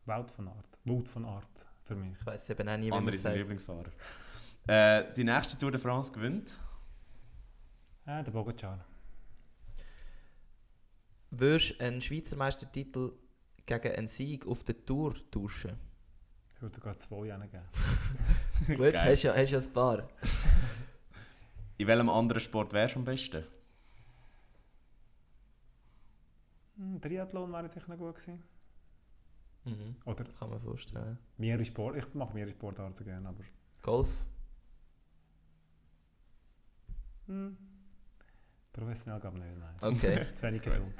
Wout van Aert. Wout van Aert, für mich. Ich weiss eben auch nie, wie man Andere es sind sagt. Lieblingsfahrer. Die nächste Tour de France gewinnt? Der Pogacar. Würdest du einen Schweizer Meistertitel gegen einen Sieg auf der Tour tauschen? Ich würde gerade 2 reingeben. Gut, Geil. hast ja ein paar. In welchem anderen Sport wärst du am besten? Triathlon wäre sicher noch gut gewesen. Mhm. Oder Kann man vorstellen. mehrere Sport. Ich mache mehrere Sportarten gerne, aber... Golf? Professionell glaube ich nicht, nein. Okay. Zu wenig Geduld.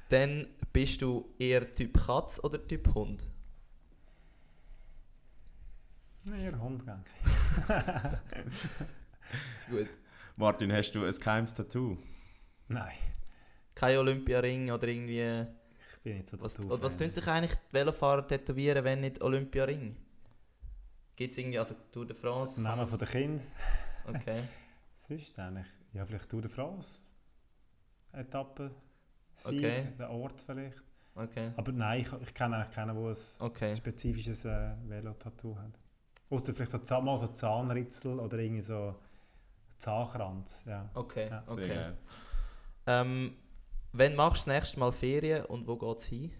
Dann bist du eher Typ Katz oder Typ Hund? Eher Hund, denke Gut. Martin, hast du ein geheimes Tattoo? ich. Nein, Kein Olympiaring oder irgendwie... ich bin nicht so Was Tattoo-Fan. tun sich eigentlich die Velofahrer tätowieren, wenn nicht Olympiaring? Gibt es irgendwie, also Tour de France? Der Name von der Kind. Okay. Sonst eigentlich, ja vielleicht Tour de France. Etappe, Sieg, Okay. der Ort vielleicht. Okay. Aber nein, ich kenne eigentlich keinen, der ein Okay. spezifisches Velo-Tattoo hat. Außer vielleicht so, mal so Zahnritzel oder irgendwie so Zahnkranz. Ja. Okay. Ja. Sehr Okay. geil. Wann machst du das nächste Mal Ferien und wo geht es hin?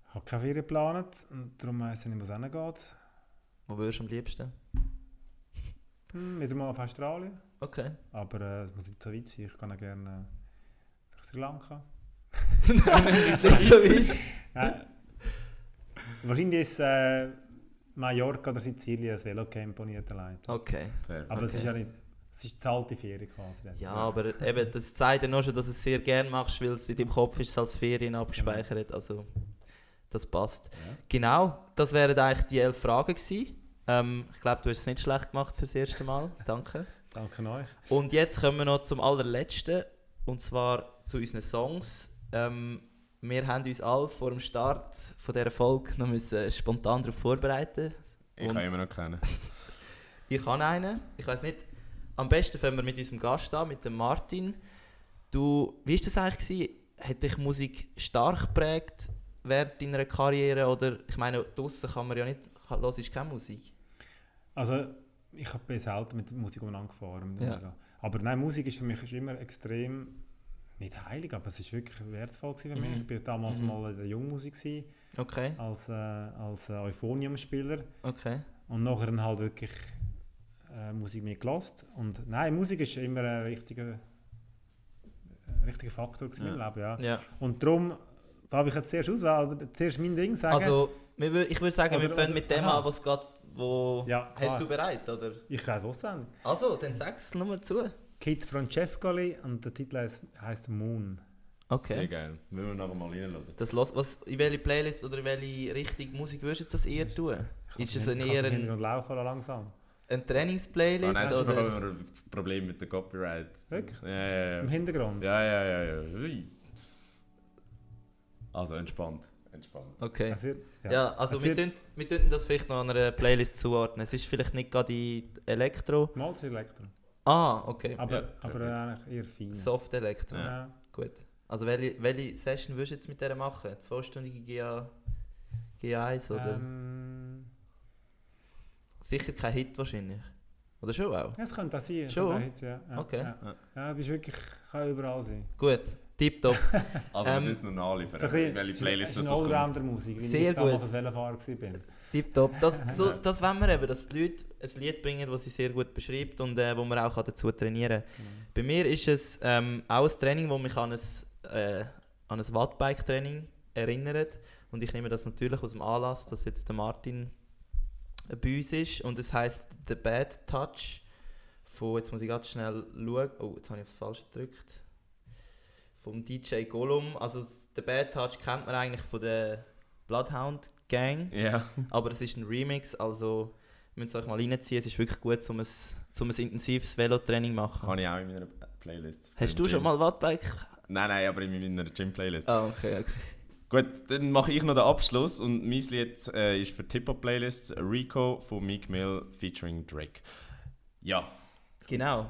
Ich habe keine Ferien geplant und darum weiss ich nicht, wo es hingeht. Wo würdest du am liebsten? Wieder mal auf Australien. Okay. Aber es muss nicht so weit sein. Ich kann auch gerne nach Sri Lanka. Nicht so weit. Wahrscheinlich ist Mallorca oder Sizilien ein Velocamp, das ich leite. Okay. Aber es ist ja nicht... Es ist zahlte Ferien quasi. Ja, aber eben, das zeigt ja nur schon, dass du es sehr gerne machst, weil es in deinem Kopf ist als Ferien abgespeichert. Also, das passt. Ja. Genau, das wären eigentlich die 11 Fragen gewesen. Ich glaube, du hast es nicht schlecht gemacht fürs erste Mal. Danke. Danke euch. Und jetzt kommen wir noch zum allerletzten, und zwar zu unseren Songs. Wir haben uns alle vor dem Start von dieser Folge noch spontan darauf vorbereiten. Ich kann immer noch kennen. Ich habe einen. Ich weiß nicht. Am besten fangen wir mit unserem Gast an, mit dem Martin. Wie war das eigentlich gewesen? Hat dich Musik stark geprägt während deiner Karriere? Oder, ich meine, draussen kann man ja nicht, hörst keine Musik? Also, ich bin selten mit Musik angefahren. Ja. Aber nein, Musik ist für mich immer extrem, nicht heilig, aber es ist wirklich wertvoll für mich. Ich war damals mal in der Jungmusik Okay. als Euphonium-Spieler. Okay. Und nachher dann halt wirklich Musik mehr gehört. Und nein, Musik ist immer ein wichtiger Faktor in meinem Leben. Ja. Ja. Und darum darf ich jetzt zuerst auswählen, also zuerst mein Ding sagen. Also, ich würde sagen, wir Oder- fangen mit dem aha. an, was geht. Ja, Hast klar. du bereit, oder? Ich kann es auswählen. Also, dann sag's nur zu. Kid Francescoli und der Titel heisst Moon. Okay. Sehr geil. Müssen wir nachher mal reinhören. In welche Playlist oder in welche Richtung Musik würdest du das eher tun? Ist es eher ein Laufen langsam. Trainingsplaylist? Nein, sonst oder? bekommen wir ein Problem mit dem Copyright. Wirklich? Ja. Im Hintergrund? Ja. Ui. Also entspannt. Okay. Also, Ja, also wir tun das vielleicht noch an einer Playlist zuordnen. Es ist vielleicht nicht gerade die Elektro. Mal so Elektro. Ah, okay. Aber perfekt. eigentlich eher fein. Soft Elektro. Ja. Gut. Also welche Session würdest du jetzt mit der machen? 2-stündige G1 oder? Sicher kein Hit wahrscheinlich. Oder schon auch? Ja, es könnte auch sein. Schon? Könnte auch Hits, ja. Okay. Ja, bist wirklich, kann überall sein. Gut, tipptopp. Also wir müssen noch nachliefern, So ein welche bisschen- Playlist es das ist eine kommt. Allrounder-Musik, wie Sehr ich damals gut. als Velofahrer war. Tipptopp. Das wollen wir eben, dass die Leute ein Lied bringen, das sie sehr gut beschreibt und wo man auch dazu trainieren kann. Bei mir ist es auch ein Training, das mich an ein Wattbike-Training erinnert. Und ich nehme das natürlich aus dem Anlass, dass jetzt der Martin bei uns ist. Und es heisst «The Bad Touch» von, jetzt muss ich ganz schnell schauen, oh, jetzt habe ich aufs Falsche gedrückt, vom DJ Gollum. Also «The Bad Touch» kennt man eigentlich von der Bloodhound Gang, Ja. aber es ist ein Remix, also ihr müsst euch mal reinziehen, es ist wirklich gut, um ein intensives Velotraining zu machen. Habe ich auch in meiner Playlist. Hast du Im schon Gym. mal Wattbike? Nein, aber in meiner Gym-Playlist. Ah, okay. Gut, dann mache ich noch den Abschluss und mein Lied ist für die Hip-Hop-Playlist Rico von Meek Mill featuring Drake. Ja. Genau.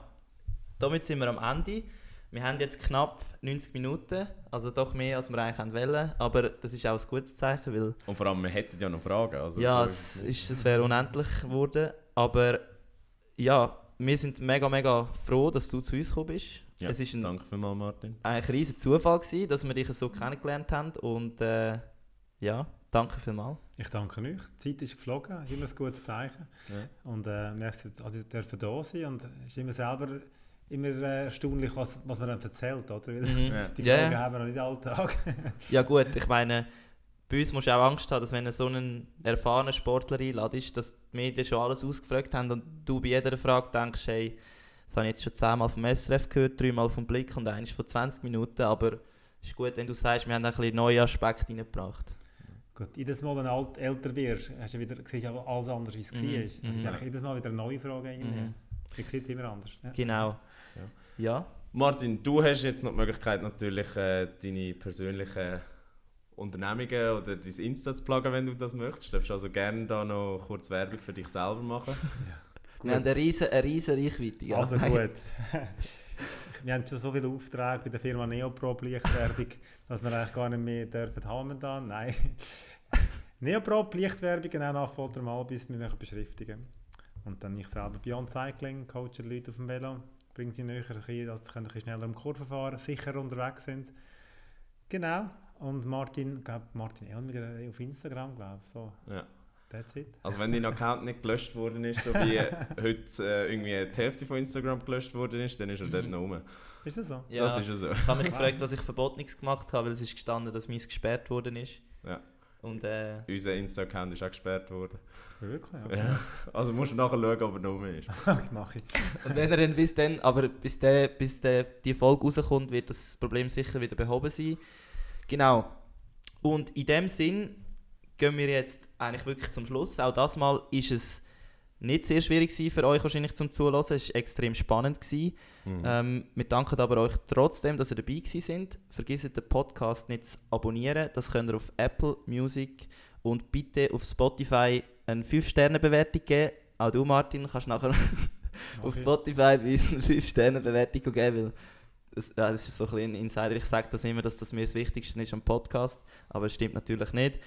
Damit sind wir am Ende. Wir haben jetzt knapp 90 Minuten, also doch mehr, als wir eigentlich wollen, aber das ist auch ein gutes Zeichen, weil Und vor allem, wir hätten ja noch Fragen. Also ja, so es wäre unendlich geworden, aber ja, wir sind mega, mega froh, dass du zu uns gekommen bist. Ja, Es ist danke vielmals, Martin. eigentlich ein riesen Zufall gewesen, dass wir dich so kennengelernt haben und ja, danke vielmals. Ich danke euch. Die Zeit ist geflogen, ist immer ein gutes Zeichen. Ja. Und merci, dass ich da sein und es ist immer selber erstaunlich, was man dann erzählt, oder? Weil Ja. die Ja, Fragen ja. haben wir noch nicht alle Tage. Ja gut, ich meine, bei uns musst du auch Angst haben, dass wenn du so einen erfahrenen Sportler einladest, dass die Medien schon alles ausgefragt haben und du bei jeder Frage denkst, hey, das habe ich jetzt schon 10-mal vom SRF gehört, 3-mal vom Blick und eins von 20 Minuten, aber es ist gut, wenn du sagst, wir haben ein bisschen neue Aspekte reingebracht. Gut, jedes Mal, wenn du älter wirst, hast du wieder, siehst du alles anders, wie es war. Es ist eigentlich jedes Mal wieder eine neue Frage. Irgendwie. Ich sehe es immer anders. Ja. Genau. Ja. Martin, du hast jetzt noch die Möglichkeit, natürlich deine persönlichen Unternehmungen oder dein Insta zu pluggen, wenn du das möchtest. Du darfst also gerne da noch kurz Werbung für dich selber machen. Wir haben eine riesen Reichweite. Ja. Also gut. Wir haben schon so viele Aufträge bei der Firma Neopro Lichtwerbung, dass wir eigentlich gar nicht mehr dürfen haben dann. Nein. Neopro Lichtwerbung, genau nach Folter mal, bis wir mich beschriftigen. Und dann ich selber Beyond Cycling, coache die Leute auf dem Velo, bringe sie näher, dass sie ein bisschen schneller um die Kurve fahren, sicher unterwegs sind. Genau. Und Martin Elmiger auf Instagram, glaube ich. So. Ja. That's it. Also wenn dein Account nicht gelöscht worden ist, so wie heute irgendwie die Hälfte von Instagram gelöscht worden ist, dann ist er dort noch rum. Ist das so? Ja, Das ist ja so. ich habe mich gefragt, was ich Verbotenes gemacht habe, weil es ist gestanden, dass meins gesperrt worden ist. Ja. Und, unser Insta-Account ist auch gesperrt worden. Wirklich? Okay. Ja. Also musst du nachher schauen, ob er noch mehr ist. Mach ich. Und wenn er dann bis die Folge rauskommt, wird das Problem sicher wieder behoben sein. Genau. Und in dem Sinn gehen wir jetzt eigentlich wirklich zum Schluss. Auch das Mal ist es nicht sehr schwierig für euch wahrscheinlich zum Zuhören. Es war extrem spannend. Wir danken aber euch trotzdem, dass ihr dabei gewesen seid. Vergesst den Podcast nicht zu abonnieren. Das könnt ihr auf Apple Music und bitte auf Spotify eine 5-Sterne-Bewertung geben. Auch du, Martin, kannst nachher auf Spotify bei uns eine 5-Sterne-Bewertung geben, weil das ist so ein bisschen ein Insider. Ich sage das immer, dass das mir das Wichtigste ist am Podcast, aber es stimmt natürlich nicht.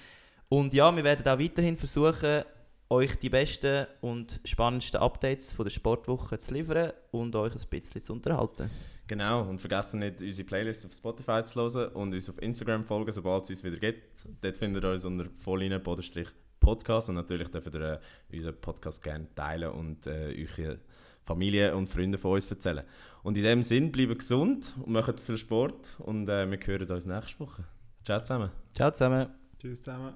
Und ja, wir werden auch weiterhin versuchen, euch die besten und spannendsten Updates von der Sportwoche zu liefern und euch ein bisschen zu unterhalten. Genau, und vergessen nicht, unsere Playlist auf Spotify zu hören und uns auf Instagram folgen, sobald es uns wieder gibt. Dort findet ihr uns unter Volllinie_Podcast und natürlich dürft ihr unseren Podcast gerne teilen und eure Familie und Freunde von uns erzählen. Und in dem Sinn, bleibt gesund und macht viel Sport und wir hören uns nächste Woche. Ciao zusammen. Ciao zusammen. Tschüss zusammen.